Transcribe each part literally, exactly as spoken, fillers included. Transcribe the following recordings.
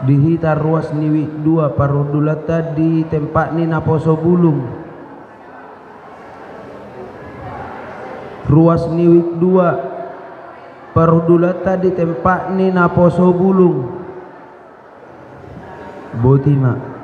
Di hita ruas ni wijk dua, parhundulanta di tempat ni naposo bulung. Ruas ni wijk dua, parhundulanta di tempat ni naposo bulung. Boti ma.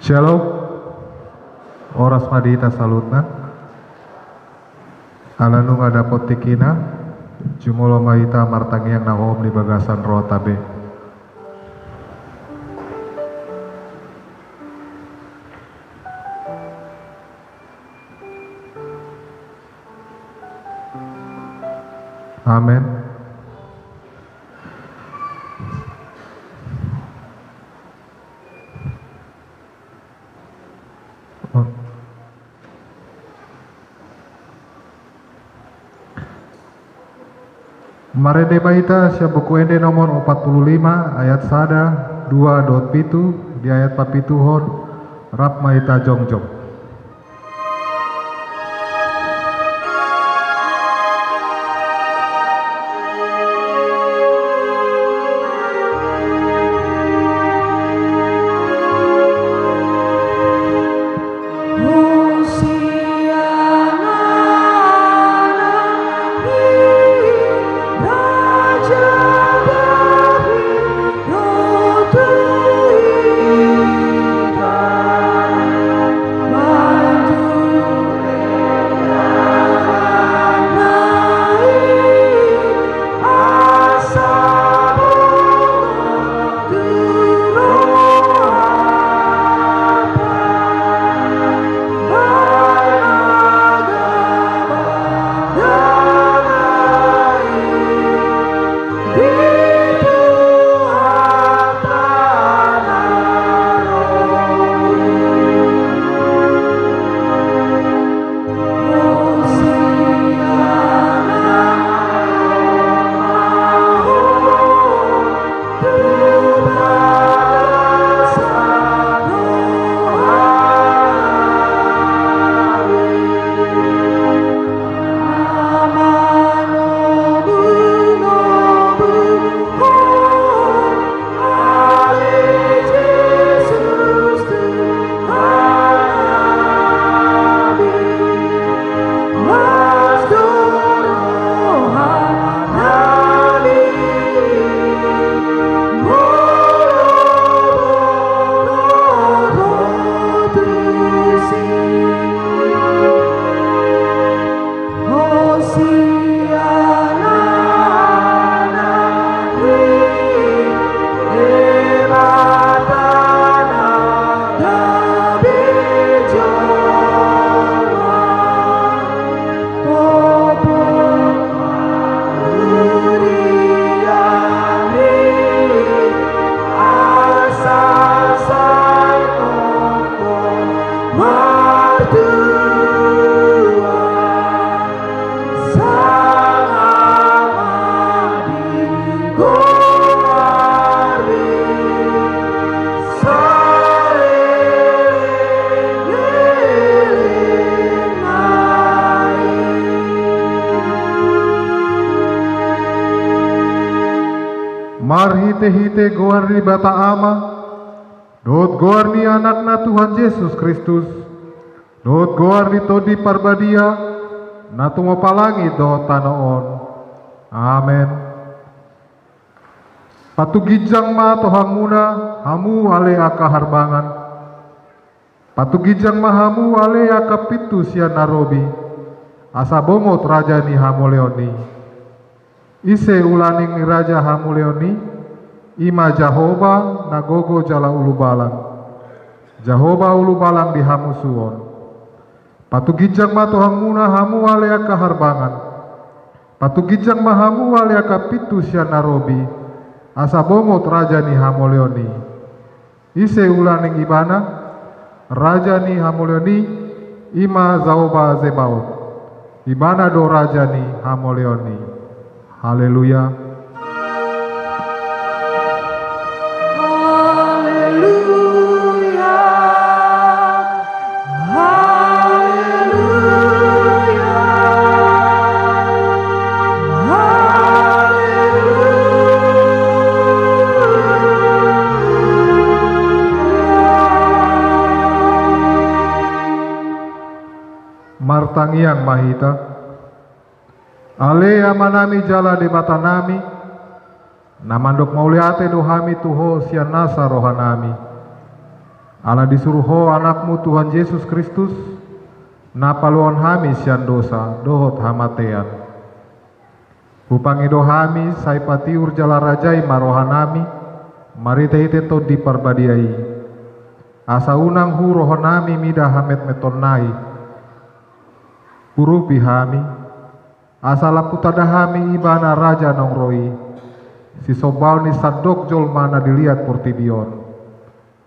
Shalom. Horas ma di hita saluhutna. Ala nunga dapot tingkina, jumolo ma hita martangiang na hohom di bagasan rohanta be. Amen. Marende ma hita sian Buku Ende nomor opat pulu lima, ayat sada, dua dohot pitu. Di ayat papituhon, rap ma hita jongjong. Marhitehite goar ni Debata Ama, dohot goar ni Anakna Tuhan Jesus Kristus, dohot goar ni Tondi Parbadia, na tumompa langit dohot tano on. Amen. Patuginjang ma tohangmuna, hamu ale angka harbangan. Patuginjang ma hamu ale angka pintu sian na robi, asa bongot raja ni hamulion i. Ise ulaning ni raja hamulion i? I ma Jahowa na gogo jala ulubalang, Jahowa ulubalang di hamusuon. Patuginjang ma tohangmuna, hamu ale angka harbangan. Patuginjang ma hamu ale angka pintu sian na robi, asa bongot raja ni hamulion i. Ise ulaning ibana? Raja ni hamulion i, i ma Jahowa Zebaot. Ibana do raja ni hamulion i. Haleluya. Haleluya. Haleluya. Haleluya. Martangiang ma hita. Ale Amanami jala Debatanami, na mandok mauliate do hami tu Ho sian nasa rohanami. Ala disuru Ho Anakmu Tuhan Jesus Kristus, na paluahon hami sian dosa dohot hamatean. Hupangido hami sai patiur jala rajai ma rohanami marhitehite Tondi Parbadia i, asa unang hurohonami mida hametmetonna i. Urupi hami, asa lampu tanda hami Ibana Raja naung ro i, sisombaon ni sandok jolma na di liat portibi on.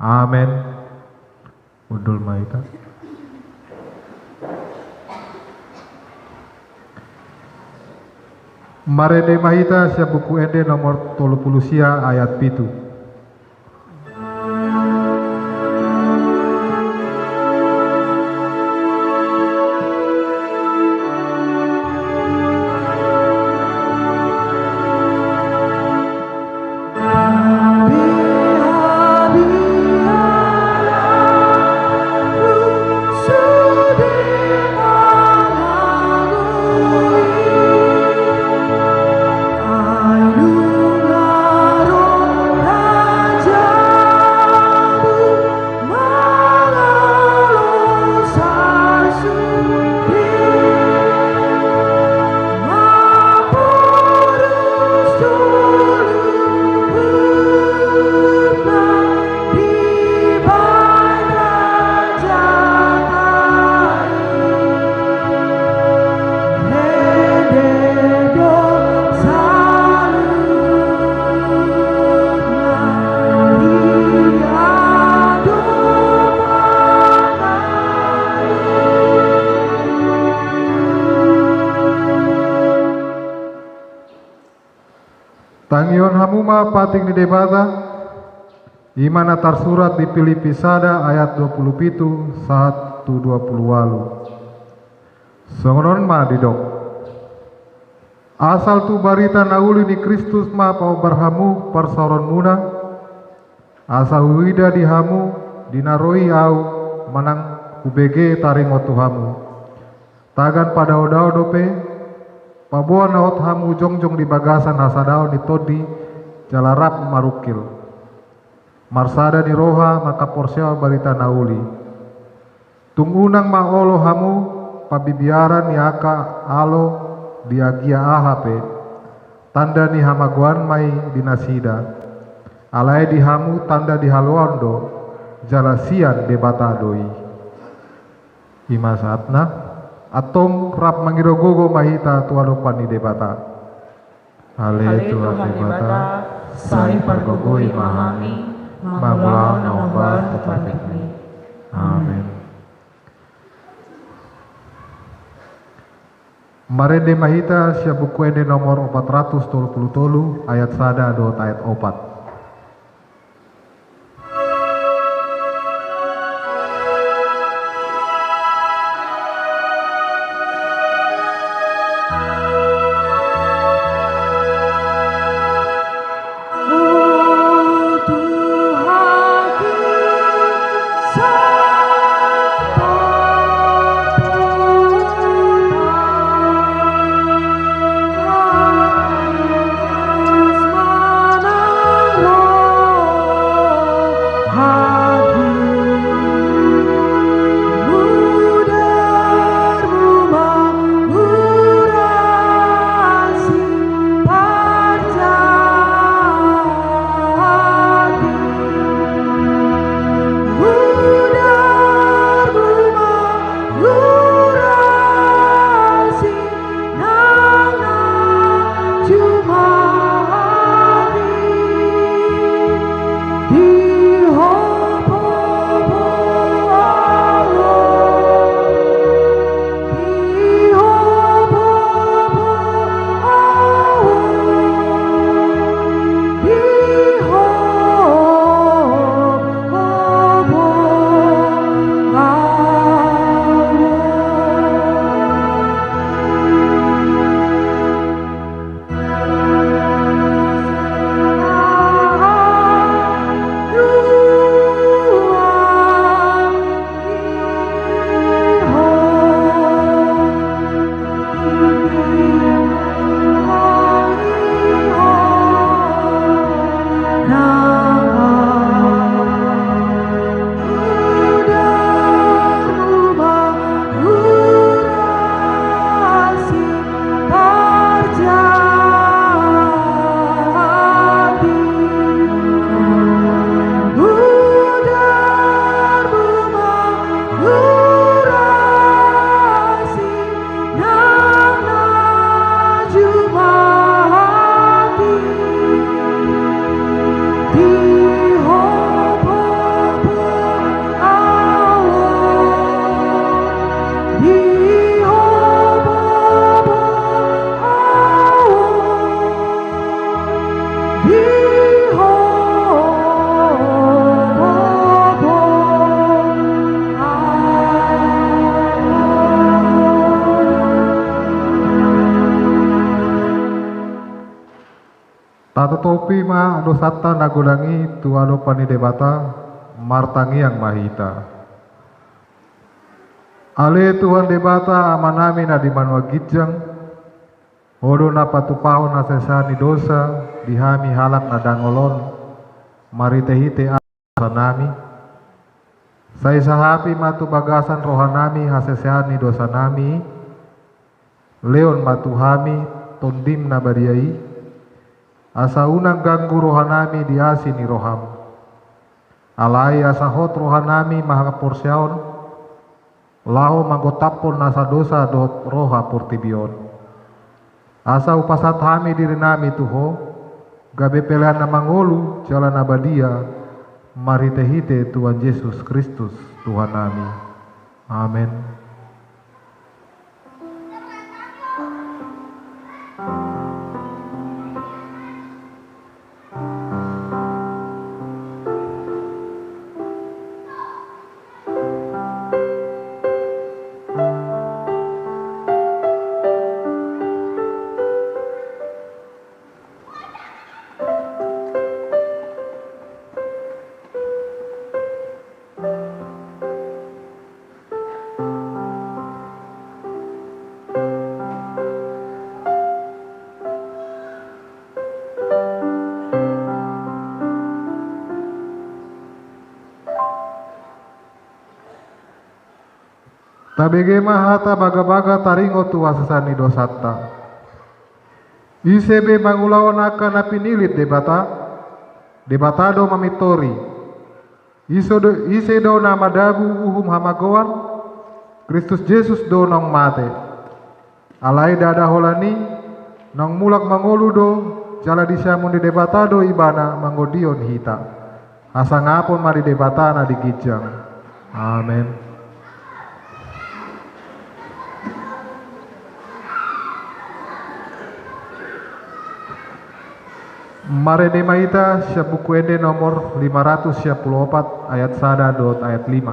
Amen. Hundul ma hita. Marende ma hita sian Buku Ende nomor tolu pulu sia ayat pitu. Tangihon hamu ma patik ni Debata, i ma na tarsurat di Pilippi sada ayat dua pulu pitu sahat tu dua pulu ualu. Songon on ma didok: Asal tu barita na uli ni Kristus ma paombar hamu parsaoronmuna, asa huida di hamu di na ro i ahu manang hubege taringot tu hamu. Tagan padaodao dope, paboa na hot hamu jongjong di bagasan hasadaon ni Tondi jala rap marungkil, marsada ni roha mangkaporseai barita na uli. Tung unang ma olo hamu pabiaran ni angka alo di agia aha pe. Tanda ni hamagoan ma i di nasida. Alai di hamu tanda ni haloaon do, jala sian Debata do i. I ma sahatna. Antong rap mangido gogo ma hita tu adopan ni Debata. Ale Tuhan Debata, sai pargogoi ma hami mangulahon na hombar tu patikmi. Amen. Marende ma hita sian Buku Ende nomor opat ratus tolu pulu tolu, ayat sada dohot ayat opat. Tatopi ma dosanta na godang i tu adopan ni Debata, martangiang ma hita. Ale Tuhan Debata, Amanami na di banua ginjang, Ho do na patupahon hasesaan ni dosa di hami halak na dangol on, marhitehite dosanami. Sai sahapi ma tu bagasan rohanami hasesaan ni dosanami, lehon ma tu hami Tondim na badia i, asa unang ganggu rohanami di asi ni roham. Alai asa hot rohanami marhaporseaon, laho manggotaphon nasa dosa dohot roha portibi on. Asa hupasahat hami dirinami tu Ho, gabe pelean na mangolu jala na badia, marhitehite Tuhan Jesus Kristus, Tuhannami. Amen. Tabege ma hata bagabaga taringot tu hasesaan ni dosanta. Ise be mangulahon angka na pinilit Debata, Debata do mamintori. Ise do, ise do na madabu uhum hamagoan, Kristus Jesus do naung mate. Alai ndada holan i, naung mulak mangolu do, jala di siamun ni Debata do ibana mangondihon hita. Hasangapon ma di Debata na di ginjang. Amen. Marende ma hita sian Buku Ende nomor lima ratus sia pulu opat, ayat sada dohot ayat lima.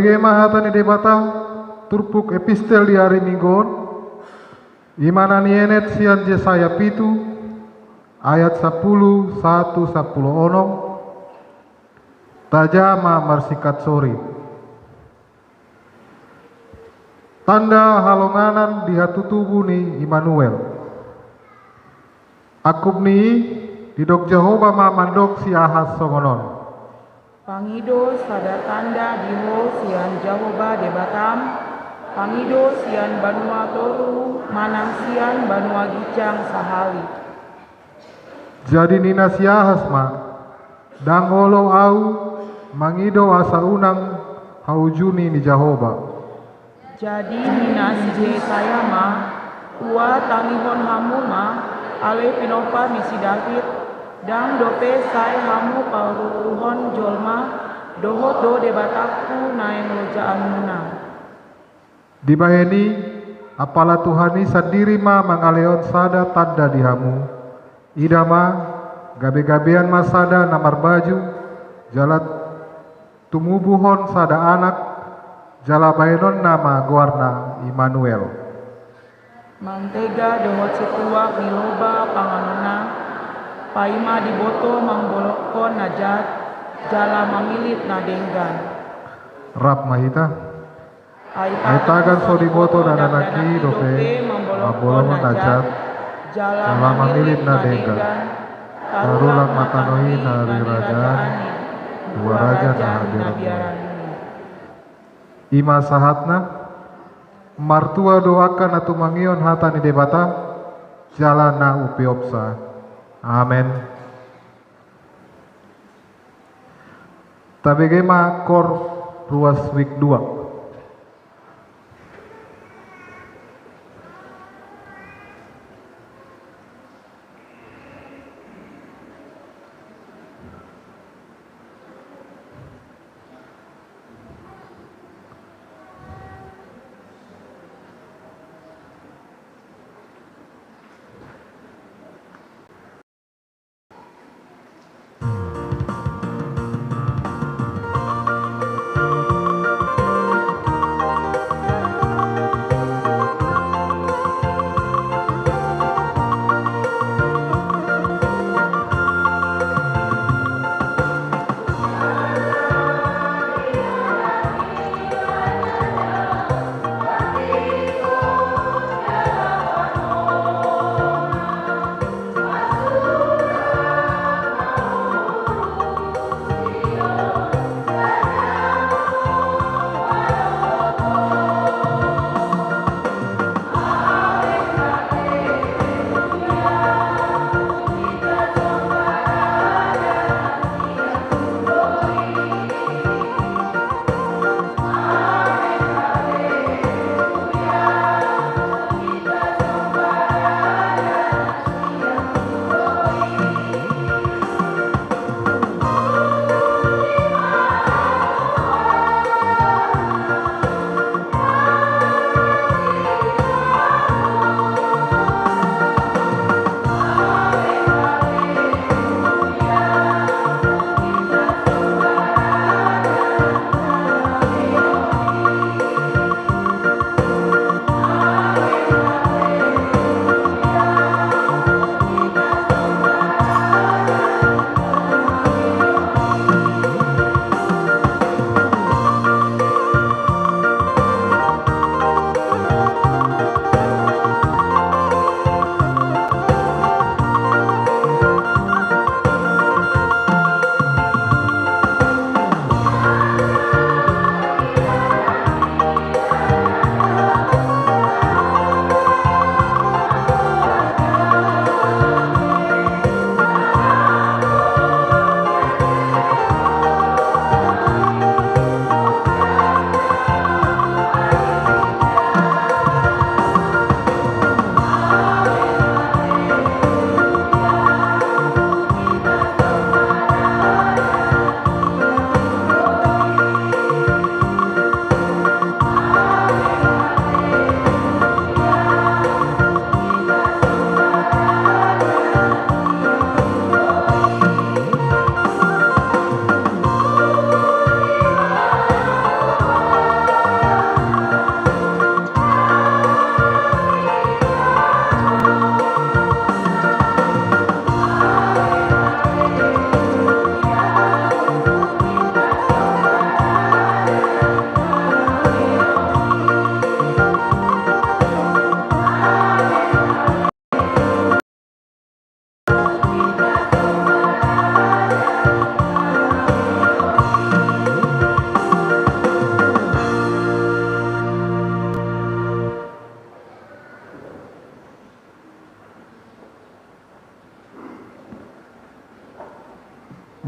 Tabege ma hata ni Debata, turpuk epistel di ari Minggu on, i ma na nienet sian Jesaya pitu, ayat sampulu sahat tu sampulu onom. Taja ma marsingkat sori. Tanda halonganan di hatutubu ni Immanuel. Angkup ni i, didok Jahowa ma mandok si Ahas songon on: Pangido sada tanda di ho sian Jahowa Debatam, pangido sian banua toru manang sian banua ginjang sahali. Jadi ninna si Ahas ma: Ndang olo ahu mangido asa unang haujuni ni Jahowa. Jadi ninna si Jesaya ma: Ua tangihon hamu ma, ale pinompar ni si David, ndang dope sae hamu paruruhon jolma, dohot do Debatangku naeng lojaanmuna. Dibahen i, apala Tuhan i sandiri ma mangalehon sada tanda di hamu. Ida ma, gabegabean ma sada na marbaju, jala tumubuhon sada anak, jala bahenonna ma goarna Immanuel. Mantega dohot situak ni loba panganonna, paima diboto mangbolongkon na jat, jala mamillit na denggan. Rap ma hita. Ai tagan so diboto dakdanak i dope mangbolongkon na jat, jala mamillit na denggan, tarulak ma tano i na nirajaan ni dua raja na habiaran i. I ma sahatna. Martua do angka na tumangihon hata ni Debata, jala na umpeopsa. Amen. Tabege ma Koor ruas wijk dua.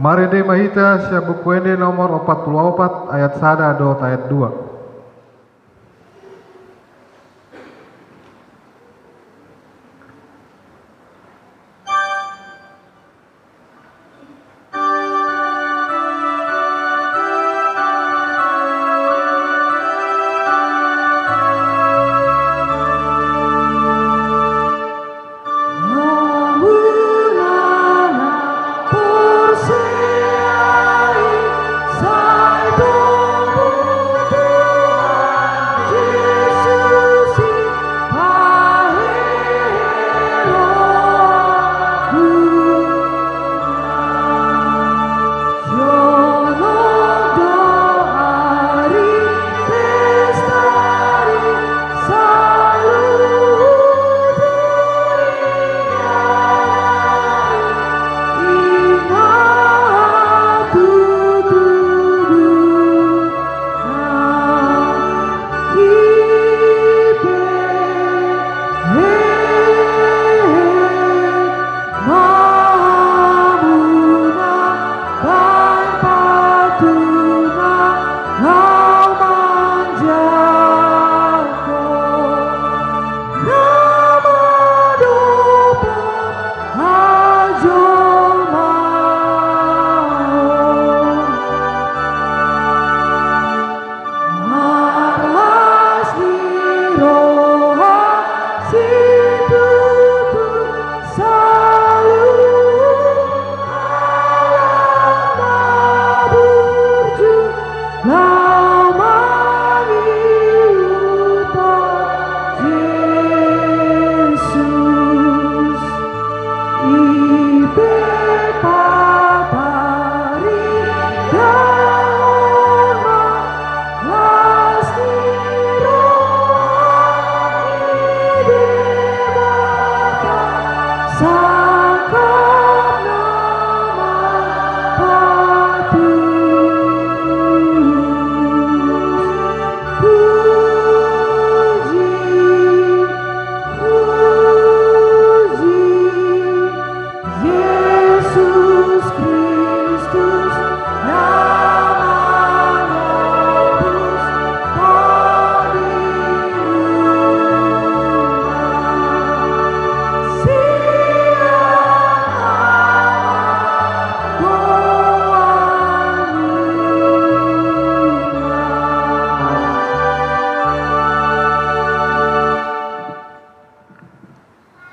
Marende ma hita sian Buku Ende nomor opat pulu opat, ayat sada dohot ayat dua.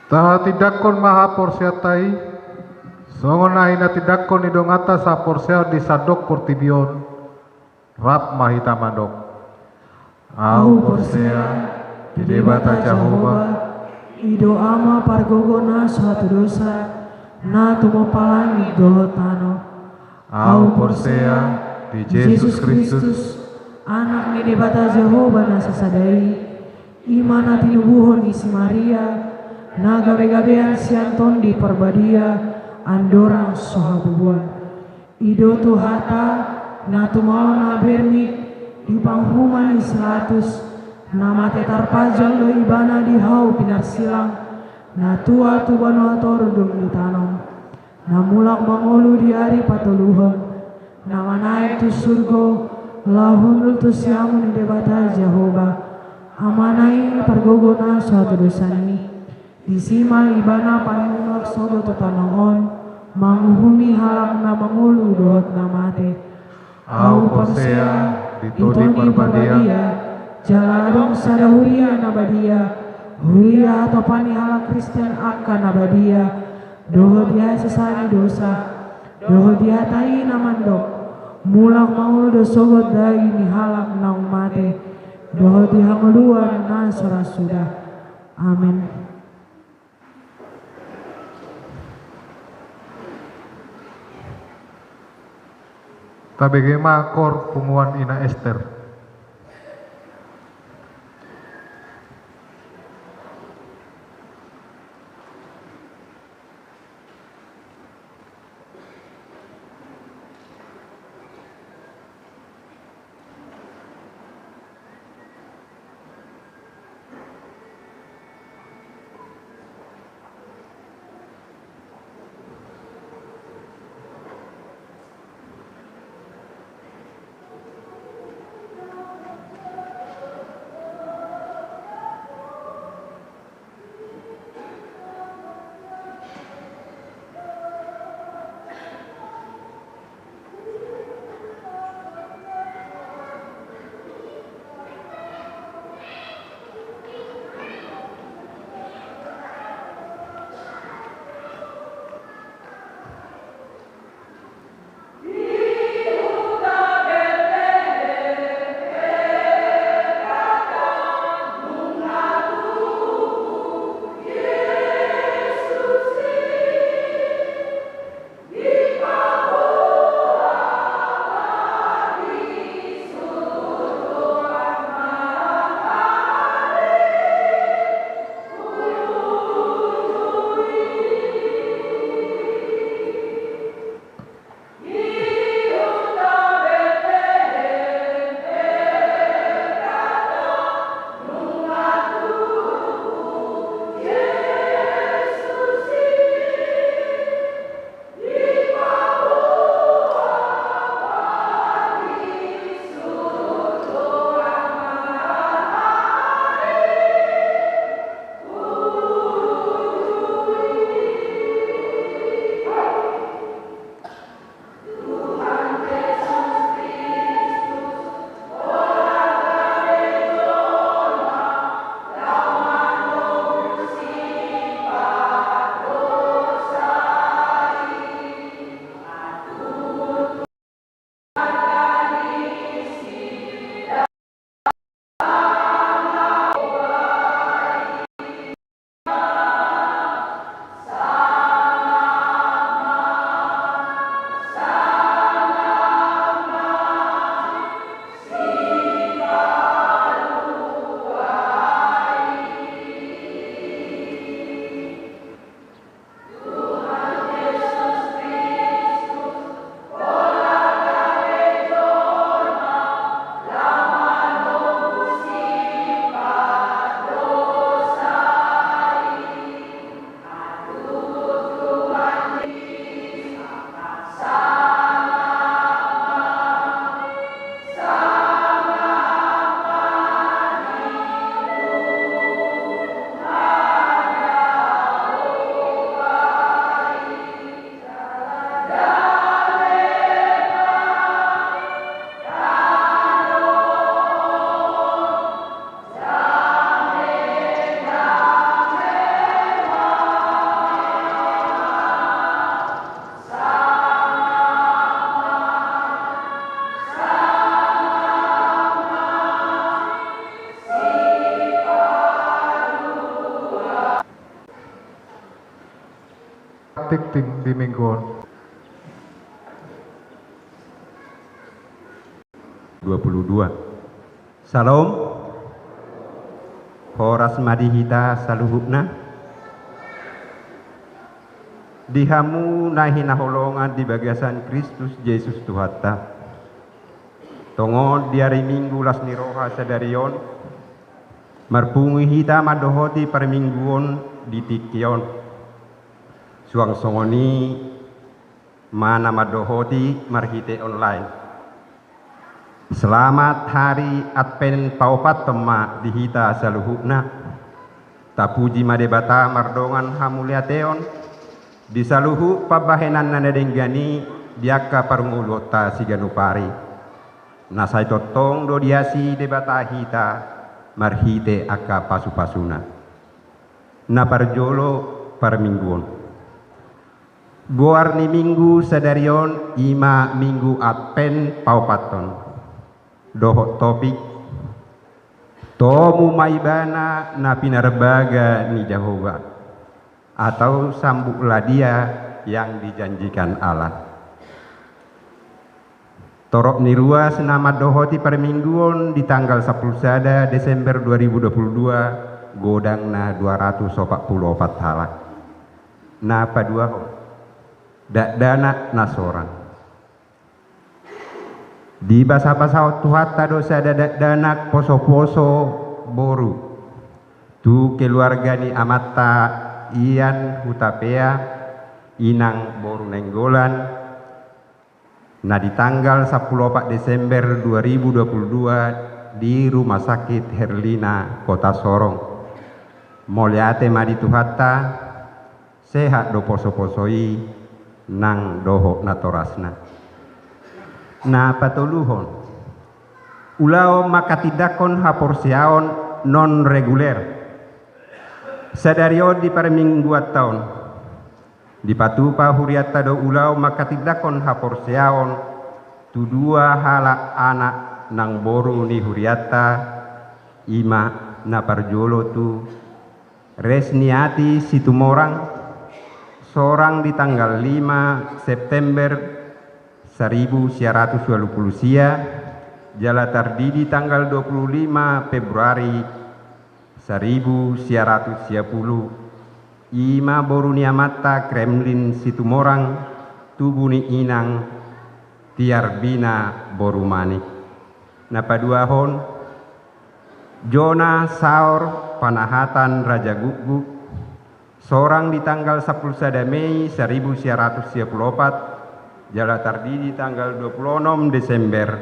Tahatindangkon ma haporseaonta i, songon na hinatindangkon ni donganta sahaporseaon di sandok portibi on. Rap ma hita mandok: Ahu porsea di Debata Jahowa, i do Ama pargogo na so hatudosan, na tumompa langit dohot tano. Ahu porsea di Jesus Kristus, Anak ni Debata Jahowa na sasada i, i ma na tinubuhon ni si Maria, na gabegabean sian Tondi Parbadia, andorang so habubuhan. I do Tuhanta, na tumaon na bernik di panguhuman ni si Pilatus, na mate tarpajal do Ibana di hau pinarsilang, na tua tu banua toru dung ditanom, na mulak mangolu di ari patoluhon, na manaek tu surgo, laho hundul tu siamun ni Debata Jahowa, Amana i pargogo na so hatudosan i. Disi ma Ibana paimulak sogot tu tano on, manguhumi halak na mangolu dohot na mate. Ahu porsea di Tondi Parbadia, jala adong sada huria na badia, huria hatopan ni halak Kristen angka na badia, dohot di hasesaan ni dosa, dohot di hata i na mandok: Mulak mangolu do sogot daging ni halak naung mate, dohot di hangoluan na so ra suda. Amen. Tabege ma koor punguan Ina Ester. Tingting di minggu on. Dua puluh dua. Syalom. Horas ma di hita saluhutna. Di hamu na hinaholongan di bagasan Kristus Jesus Tuhanta. Tongon di ari Minggu las ni roha sadari on, marpungu hita mandohoti parmingguon di tingki on. Suang songon i ma na mandohoti marhite online. Selamat hari Advent paopathon ma di hita saluhutna. Tapuji ma Debata mardongan hamuliateon di saluhut pambahenanna na denggan i di angka parngoluonta siganup ari. Na sai tongtong do diasi Debata hita marhite angka pasupasuna. Na parjolo, parmingguon. Goar ni Minggu sadari on i ma Minggu Advent paopathon. Dohot topik: Tomu ma Ibana na pinarbaga ni Jahowa, atau sambutlah Dia yang dijanjikan Allah. Torop ni ruas na mandohoti parmingguon di tanggal sampulu sada Desember dua ribu dua puluh dua, godangna dua ratus opat pulu opat halak. Na paduahon, dakdanak na sorang. Dibasabasahon Tuhanta do sada dakdanak posoposo boru tu keluarga ni amanta Ian Hutapea, inang boru Nainggolan, na di tanggal sampulu opat Desember dua ribu dua puluh dua di Rumah Sakit Herlina Kota Sorong. Mauliate ma di Tuhanta, sehat do posoposo i nang dohot natorasna. Na patoluhon, ulaon manghatindanghon haporseaon non reguler. Sadari on di parmingguanta on, dipatupa hurianta do ulaon manghatindanghon haporseaon tu dua halak anak nang boru ni hurianta, i ma na parjolo tu Resniati Situmorang, sorang di tanggal lima September saribu sia ratus ualu pulu sia, jala tardidi tanggal dua pulu lima Februari saribu sia ratus sia pulu, i ma boru ni amanta Kremlin Situmorang, tubu ni inang Tiarbina boru Manik. Na paduahon, Jona Saor Panahatan Raja Gukguk, sorang di tanggal sampulu sada Mei saribu sia ratus sia pulu opat, jala tardidi tanggal dua pulu onom Desember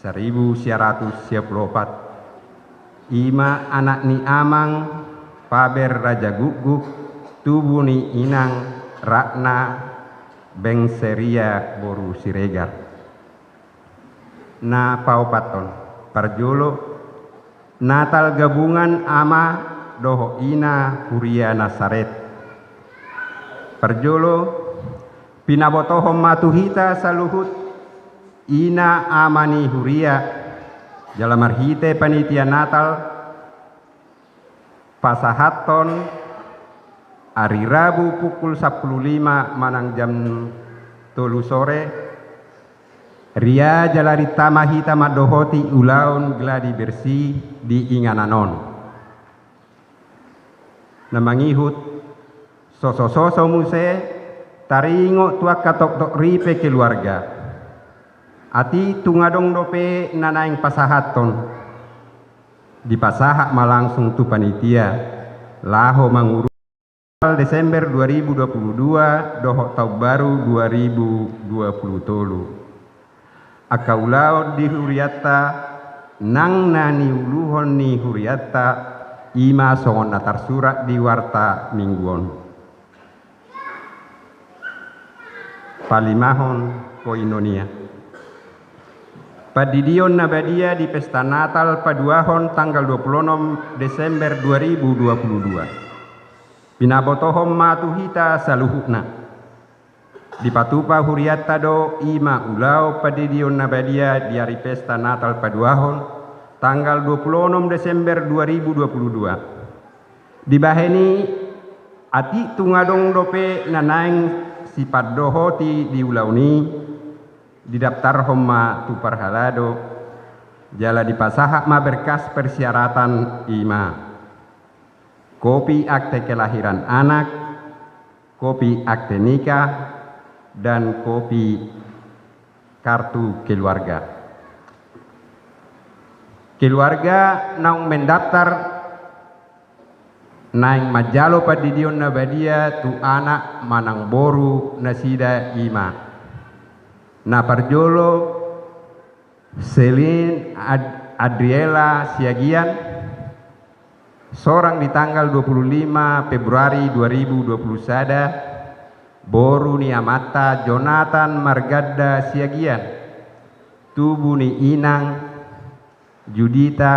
saribu sia ratus sia pulu opat. I ma anak ni amang Paber Raja Gukguk, tubu ni inang Ratna Bengseria boru Siregar. Na paopathon, parjolo, Natal gabungan ama dohot ina huria Nasaret. Parjolo, pinabotohon ma tu hita saluhut ina ama ni huria, jala marhite panitia Natal, pasahathon ari Rabu pukul sampulu lima manang jam tolu sore, ria jala rinta ma hita mandohoti ulaon gladi bersih di inganan on. Na mangihut, sosososo muse taringot tu angka toktok ripe keluarga. Atik tung adong dope na naeng pasahathon, dipasahat ma langsung tu panitia laho mangurus Desember dua ribu dua puluh dua dohot taon baru dua ribu dua puluh tolu. Angka ulaon di hurianta nang na niuluhon ni hurianta, i ma songon na tarsurat di warta minggu on. Palimahon, koinonia. Pandidion na badia di pesta Natal paduahon tanggal dua pulu onom Desember dua ribu dua pulu dua. Pinabotohon ma tu hita saluhutna. Dipatupa hurianta do i ma ulaon pandidion na badia di ari pesta Natal paduahon tanggal dua pulu onom Desember dua ribu dua pulu dua. Dibahen i, Atik tung adong dope na naeng sipandohoti di ulaon i, didaptarhon ma tu parhalado, jala dipasahat ma berkas persyaratan, i ma: kopi akte kelahiran anak, kopi akte nikah, dan kopi kartu keluarga. Keluarga naung mendaftar naeng manjalo pandidion na badia tu anak manang boru nasida, i ma: na parjolo Selin Ad-, Adriela Siagian, sorang di tanggal dua puluh lima Februari dua ribu dua puluh sada, boru ni amanta Jonathan Marganda Siagian, tubu ni inang Judita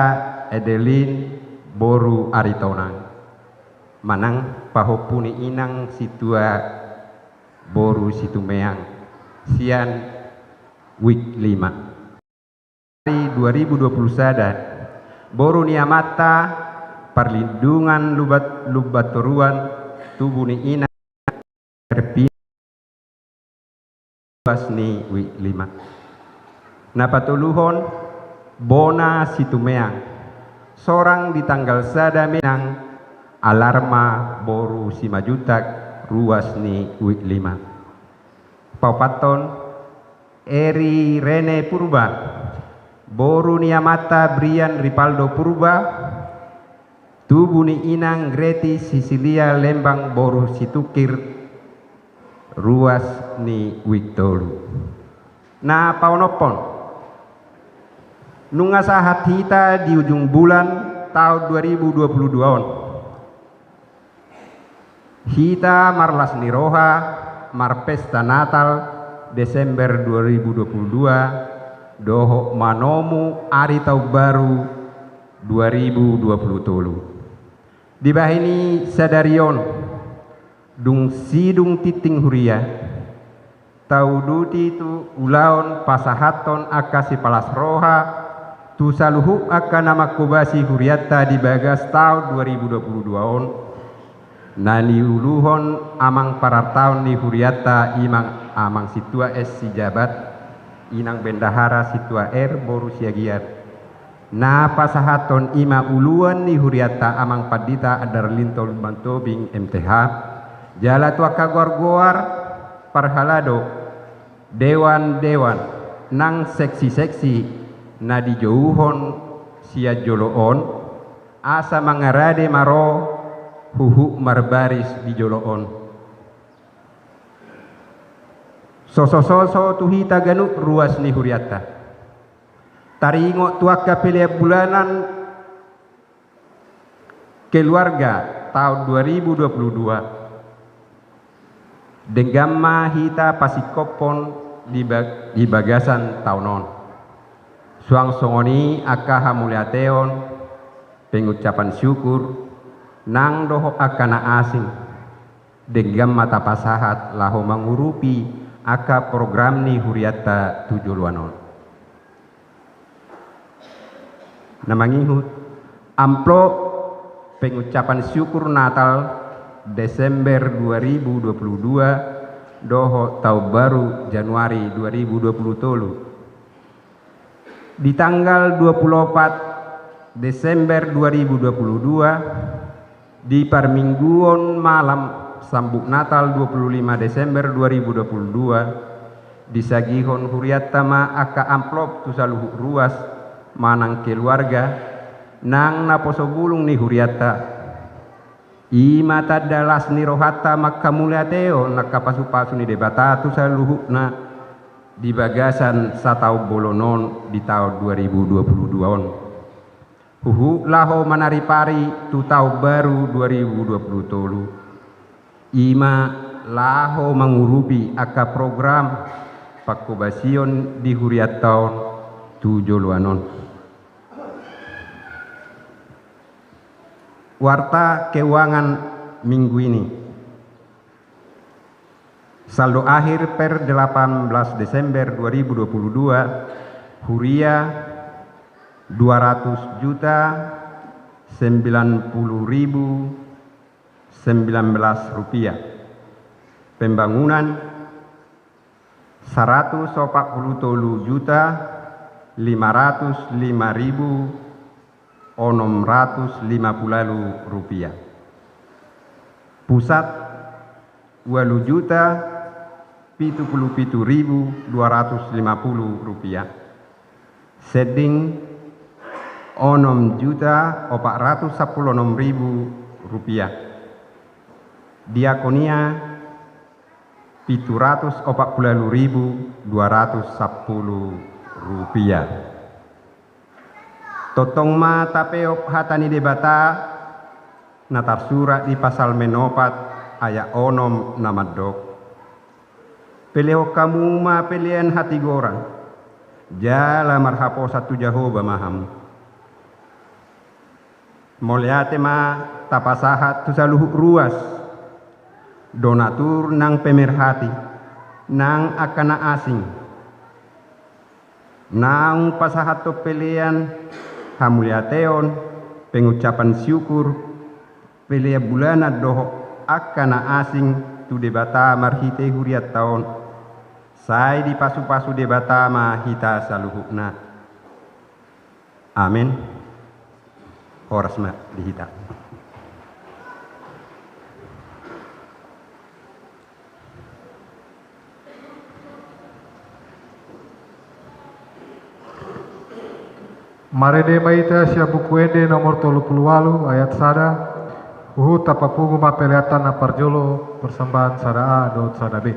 Edelin, boru Aritonang, manang pahompu ni inang Situa, boru Situmeang, sian Wik lima. Dua ribu dua puluh sada, boru ni amanta Parlindungan Lumba-, Lumbantoruan, tubu ni inang Erpin, ruas ni Wik lima. Na patoluhon, bona Situmeang, sorang di tanggal sada Mei, inang Alarma, boru Simanjuntak, ruas ni Wik lima. Paopathon, Eri Rene Purba, boru ni amanta Brian Ripaldo Purba, tubu ni inang Greti Sisilia Lembang, boru Situngkir, ruas ni Wik tolu. Na paonomhon, nunga sahat hita di ujung bulan taon dua ribu dua puluh dua on. Hita marlas ni roha, marpesta Natal, Desember dua ribu dua puluh dua, dohot manomu ari taon baru dua ribu dua puluh tolu. Dibahen i sadari on, dung sidung tintin huria, tauduti tu ulaon pasahathon angka sipalas roha tu saluhut angka na manghobasi hurianta di bagas taon dua ribu dua puluh dua on, na niuluhon amang parartaon ni hurianta, i ma amang Situa S Sijabat, inang bendahara Situa R boru Siagian, na pasahathon i ma uluan ni hurianta amang pandita Darlinto Lumbantobing M T H, jala tu angka goar-goar parhalado, dewan-dewan nang seksi-seksi na dijouhon sian jolo on, asa mangarade ma ro huhut marbaris di jolo on. Soso-soso tu hita ganup ruas ni hurianta. Taringot tu angka pelean bulanan keluarga taon dua ribu dua puluh dua, denggan ma hita pasingkophon di ba-, di bagasan taon on. Suang songon i angka hamuliateon, pengucapan syukur, nang dohot angka na asing, denggan ma tapasahat laho mangurupi angka program ni hurianta tu joloan on. Na mangihut, amplop pengucapan syukur Natal Desember dua ribu dua puluh dua dohot taon baru Januari dua ribu dua puluh tolu. Di tanggal dua puluh opat Desember dua ribu dua puluh dua, di parmingguon malam sambut Natal dua puluh lima Desember dua ribu dua puluh dua, disagihon hurianta ma angka amplop tu saluhut ruas manang keluarga nang naposo bulung ni hurianta. I ma tanda las ni rohanta manghamuliatehon angka pasu-pasu ni Debata tu saluhutna di bagasan sataon bolon on di taon dua ribu dua puluh dua on. Huhut laho manaripari tu taon baru dua ribu dua puluh tolu, i ma laho mangurupi angka program panghobasion di hurianta on tu joloan on. Warta keuangan minggu ini. Saldo akhir per delapan belas Desember dua ribu dua puluh dua, huria dua ratus juta sembilan puluh ribu sembilan belas rupiah. Pembangunan saratus opat pulu tolu juta lima ratus lima ribu onom ratus lima pulu ualu rupiah. Pusat ualu juta pitu pulu pitu ribu dua ratus lima pulu rupiah. Sending onom juta opat ratus sampulu onom ribu rupiah. Diakonia pitu ratus opat pulu ualu ribu dua ratus sampulu rupiah. Tongtong ma tapeop hata ni Debata na tarsurat di Psalmen opat ayat onom na mandok: Pelehon hamu ma pelean hatigoran, jala marhaposan tu Jahowa ma hamu. Mauliate ma tapasahat tu saluhut ruas, donatur nang pemerhati, nang angka na asing. Naung pasahathon pelean hamuliateon, pengucapan syukur, pelean bulanan dohot angka na asing tu Debata marhite hurianta on, sai dipasupasu Debata ma hita saluhutna. Amen. Horas ma di hita. Marende ma hita sian Buku Ende nomor tolu pulu ualu ayat sada, huhut tapapungu ma peleanta na parjolo, persembahan sada A dohot sada B.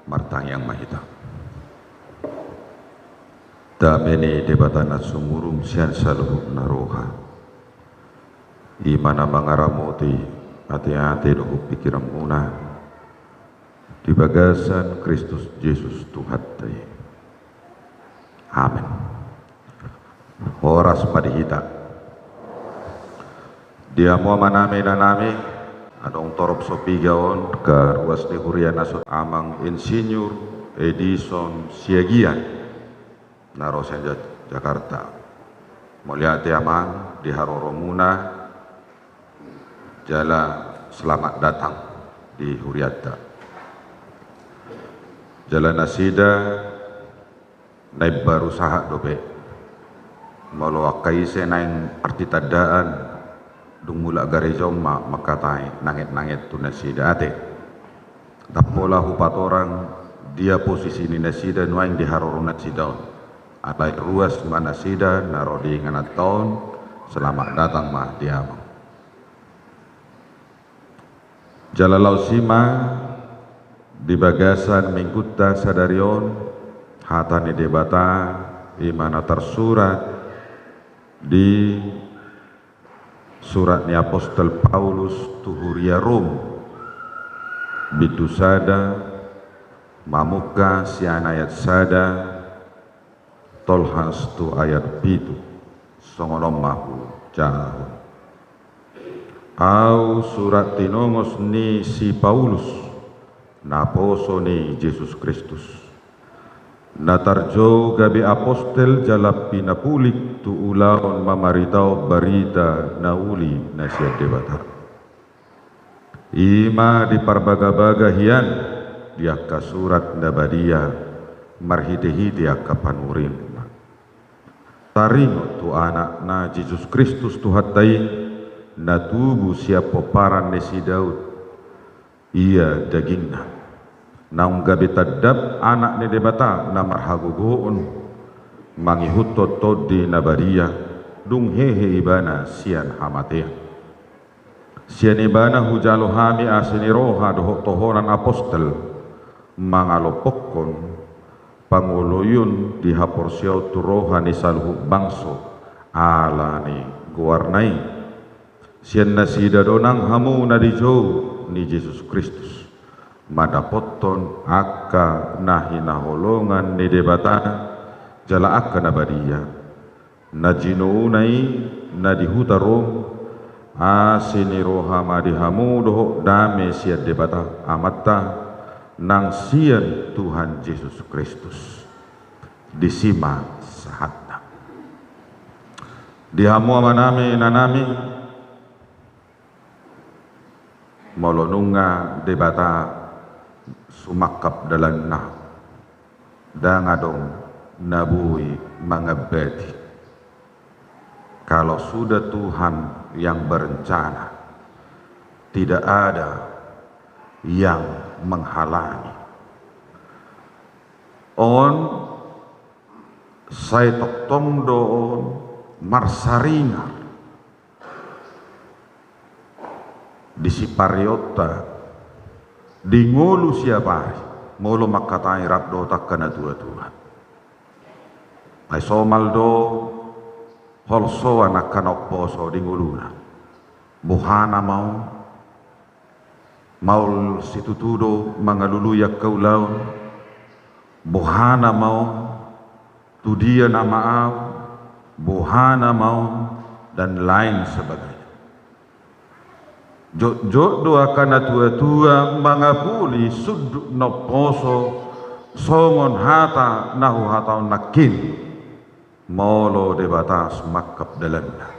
Martangiang ma hita. Dame ni Debata na sumurung sian saluhutna roha, i ma na mangaramoti ateate dohot pingkiranmuna di bagasan Kristus Jesus Tuhanta i. Amen. Horas ma di hita. Di hamu amanami, inanami, adong torop so piga on angka ruas ni huria na so, Amang Insinyur Edison Siagian na ro sian Ja-, Jakarta. Mauliate Amang di haroromuna, jala selamat datang di hurianta. Jala nasida na imbaru sahat dope. Molo angka ise naeng partitandaan, dung mulak gareja on ma mangkatai nanget-nanget tu nasida ate. Ndang pola hupatorang dia posisi ni nasida nuaeng di haroro nasida on. Alai ruas ma nasida na ro di ingananta on, selamat datang ma di Amang. Jala laos i ma di bagasan minggunta sadari on, hata ni Debata, i ma na tarsurat di surat ni apostel Paulus tu huria Rom, bindu sada, mamungka sian ayat sada, tolhas tu ayat pitu, songon on ma hujahahon. Ahu surat tinongos ni si Paulus, naposo ni Jesus Kristus, na tarjou gabe apostel jala pinapulik tu ulaon mamaritahon barita na uli na sian Debata. I ma diparbagabaga hian di angka surat na badia marhitehite angka panurinta. Taringot tu Anakna Jesus Kristus Tuhanta i, na tubu sian pomparan ni si Daud, ia dagingna. Naung gabe tandap Anak ni Debata na marhagogoon, mangihuthon Tondi Na Badia, dung hehe Ibana sian hamatean. Sian Ibana hujalo hami asi ni roha dohot tohonan apostel, mangalompokkon pangoloion di haporseaon tu roha ni saluhut bangso, ala ni goarna i. Sian nasida do nang hamu na dijou ni Jesus Kristus, mandapothon angka na hinaholongan ni Debata, jala angka na badia. Na jinouna i na di huta Rom, asi ni roha ma di hamu dohot dame sian Debata Amanta, nang sian Tuhan Jesus Kristus. Disi ma sahatna. Di hamu amanami, inanami, molo nunga Debata sumangkap dalanna, ndang adong na boi mangambati. Kalau sudah Tuhan yang berencana, tidak ada yang menghalangi. On sai tongtong do on marsaringar di sipareonta, di ngolu siapari, molo mangkatai rap dohot angka na tuatua. Ai somal do holsoan angka na umposo di ngoluna. Boha nama on? Maol situtu do mangalului angka ulaon? Boha nama on? Tu dia nama ahu? Boha nama on? Dan lain sebagainya. Jotjot do angka na tuatua mangapuli sundut na umposo songon hata na huhatahon nangkin. Molo Debata sumangkap dalanna,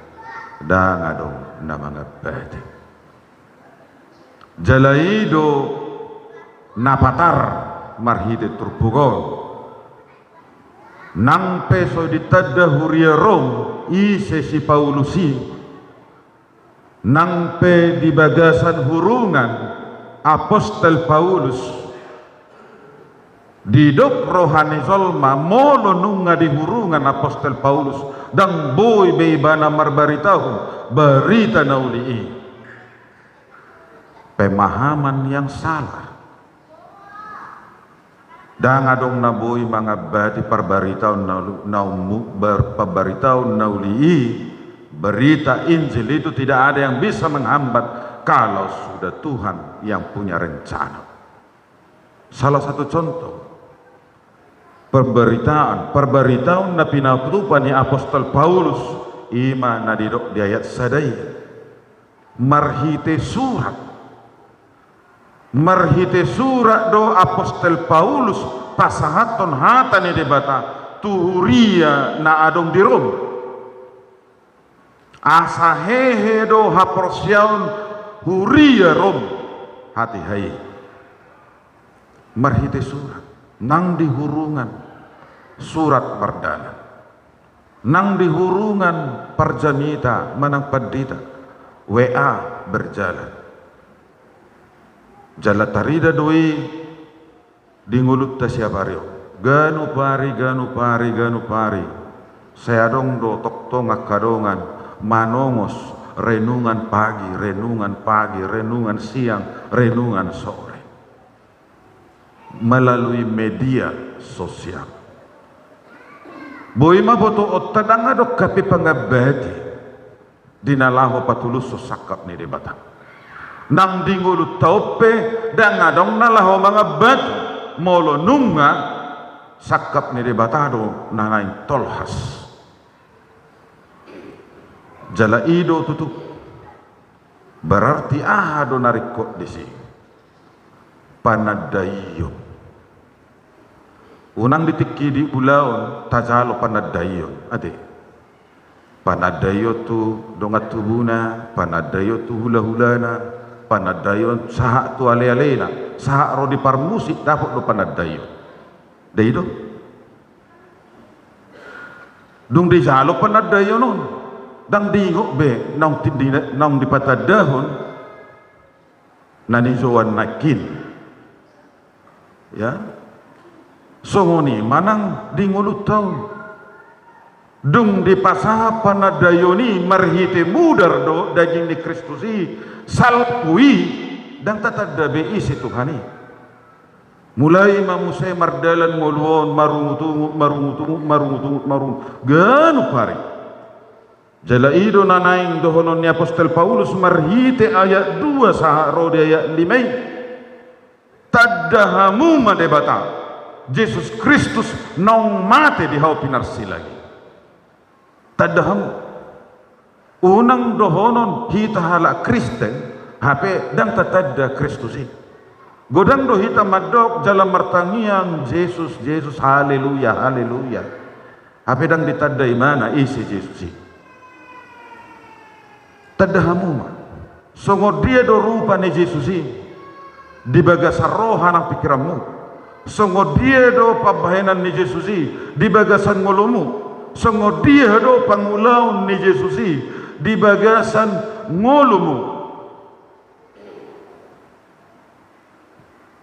ndang adong na mangambati. Jala i do na patar marhite turpuk on. Nang pe so ditanda huria Rom ise si Paulus i, nang pe di bagasan hurungan apostel Paulus, didok roha ni jolma molo nunga di hurungan apostel Paulus, ndang boi be ibana marbaritahon barita na uli i. Pemahaman yang salah. Ndang adong na boi mangambati parbaritaon na uli, na ummu, bar-, parbaritaon na uli i, berita Injil itu tidak ada yang bisa menghambat kalau sudah Tuhan yang punya rencana. Salah satu contoh pemberitaan, parbaritaon na pinatupa ni Apostel Paulus, i ma na didok di ayat sada i. Marhite surat. Marhite surat do Apostel Paulus pasahathon hata ni Debata tu huria na adong di Rom. Asa hehe do haporseaon huria Rom hatiha i. Marhite surat, nang di hurungan surat mardalan, nang di hurungan parjamita manang pandita, W A berjalan. Jala tarida do i di ngolunta siapari on. Ganup ari, ganup ari, ganup ari. Sai adong do tongtong angka dongan manongos renungan pagi, renungan pagi, renungan siang, renungan sore. Melalui media sosial. Boi ma botoonta ndang adong hape pangambati di na laho patulushon sangkap ni Debata. Nang di ngolunta on pe ndang adong na laho mangambati molo nunga sangkap ni Debata do na naeng tolhas. Jala i do tutu. Berarti aha do na ringkot disi? Panandaion. Unang di tingki di ulaon tajalo panandaion, ate. Panandaion tu dongan tubuna, panandaion tu hulahulana, panandaion sahat tu alealena, sahat ro di parmusik dapot do panandaion. Dai do. Dung dijalo panandaion on, ndang diingot be naung ti-, di-, naung dipatandahon na nijouan nangkin. Ya. Songon i ma nang di ngolunta on. Dung dipasahat panandaion i marhite mudar do daging ni Kristus i, salpu i, ndang tatanda be ise Tuhan i. Mulai ma muse mardalan ngolu on, marungutungut, marungutungut, marungutungut, marungut, ganup ari. Jala i do na naeng dohonon ni Apostel Paulus marhite ayat dua sahat ro di ayat lima i. Tanda hamu ma Debata, Jesus Kristus naung mate di hau pinarsilang i. Tanda hamu. Unang dohonon hita halak Kristen, hape ndang tatanda Kristus i. Godang do hita mandok jala martangiang, Jesus, Jesus, haleluya, haleluya. Hape ndang ditanda ibana ise Jesus i. Tanda hamu ma. Songon dia do rupa ni Jesus i di bagasan roha nang pingkiranmu? Songon dia do pambahenan ni Jesus i di bagasan ngolumu? Songon dia do pangulaon ni Jesus i di bagasan ngolumu?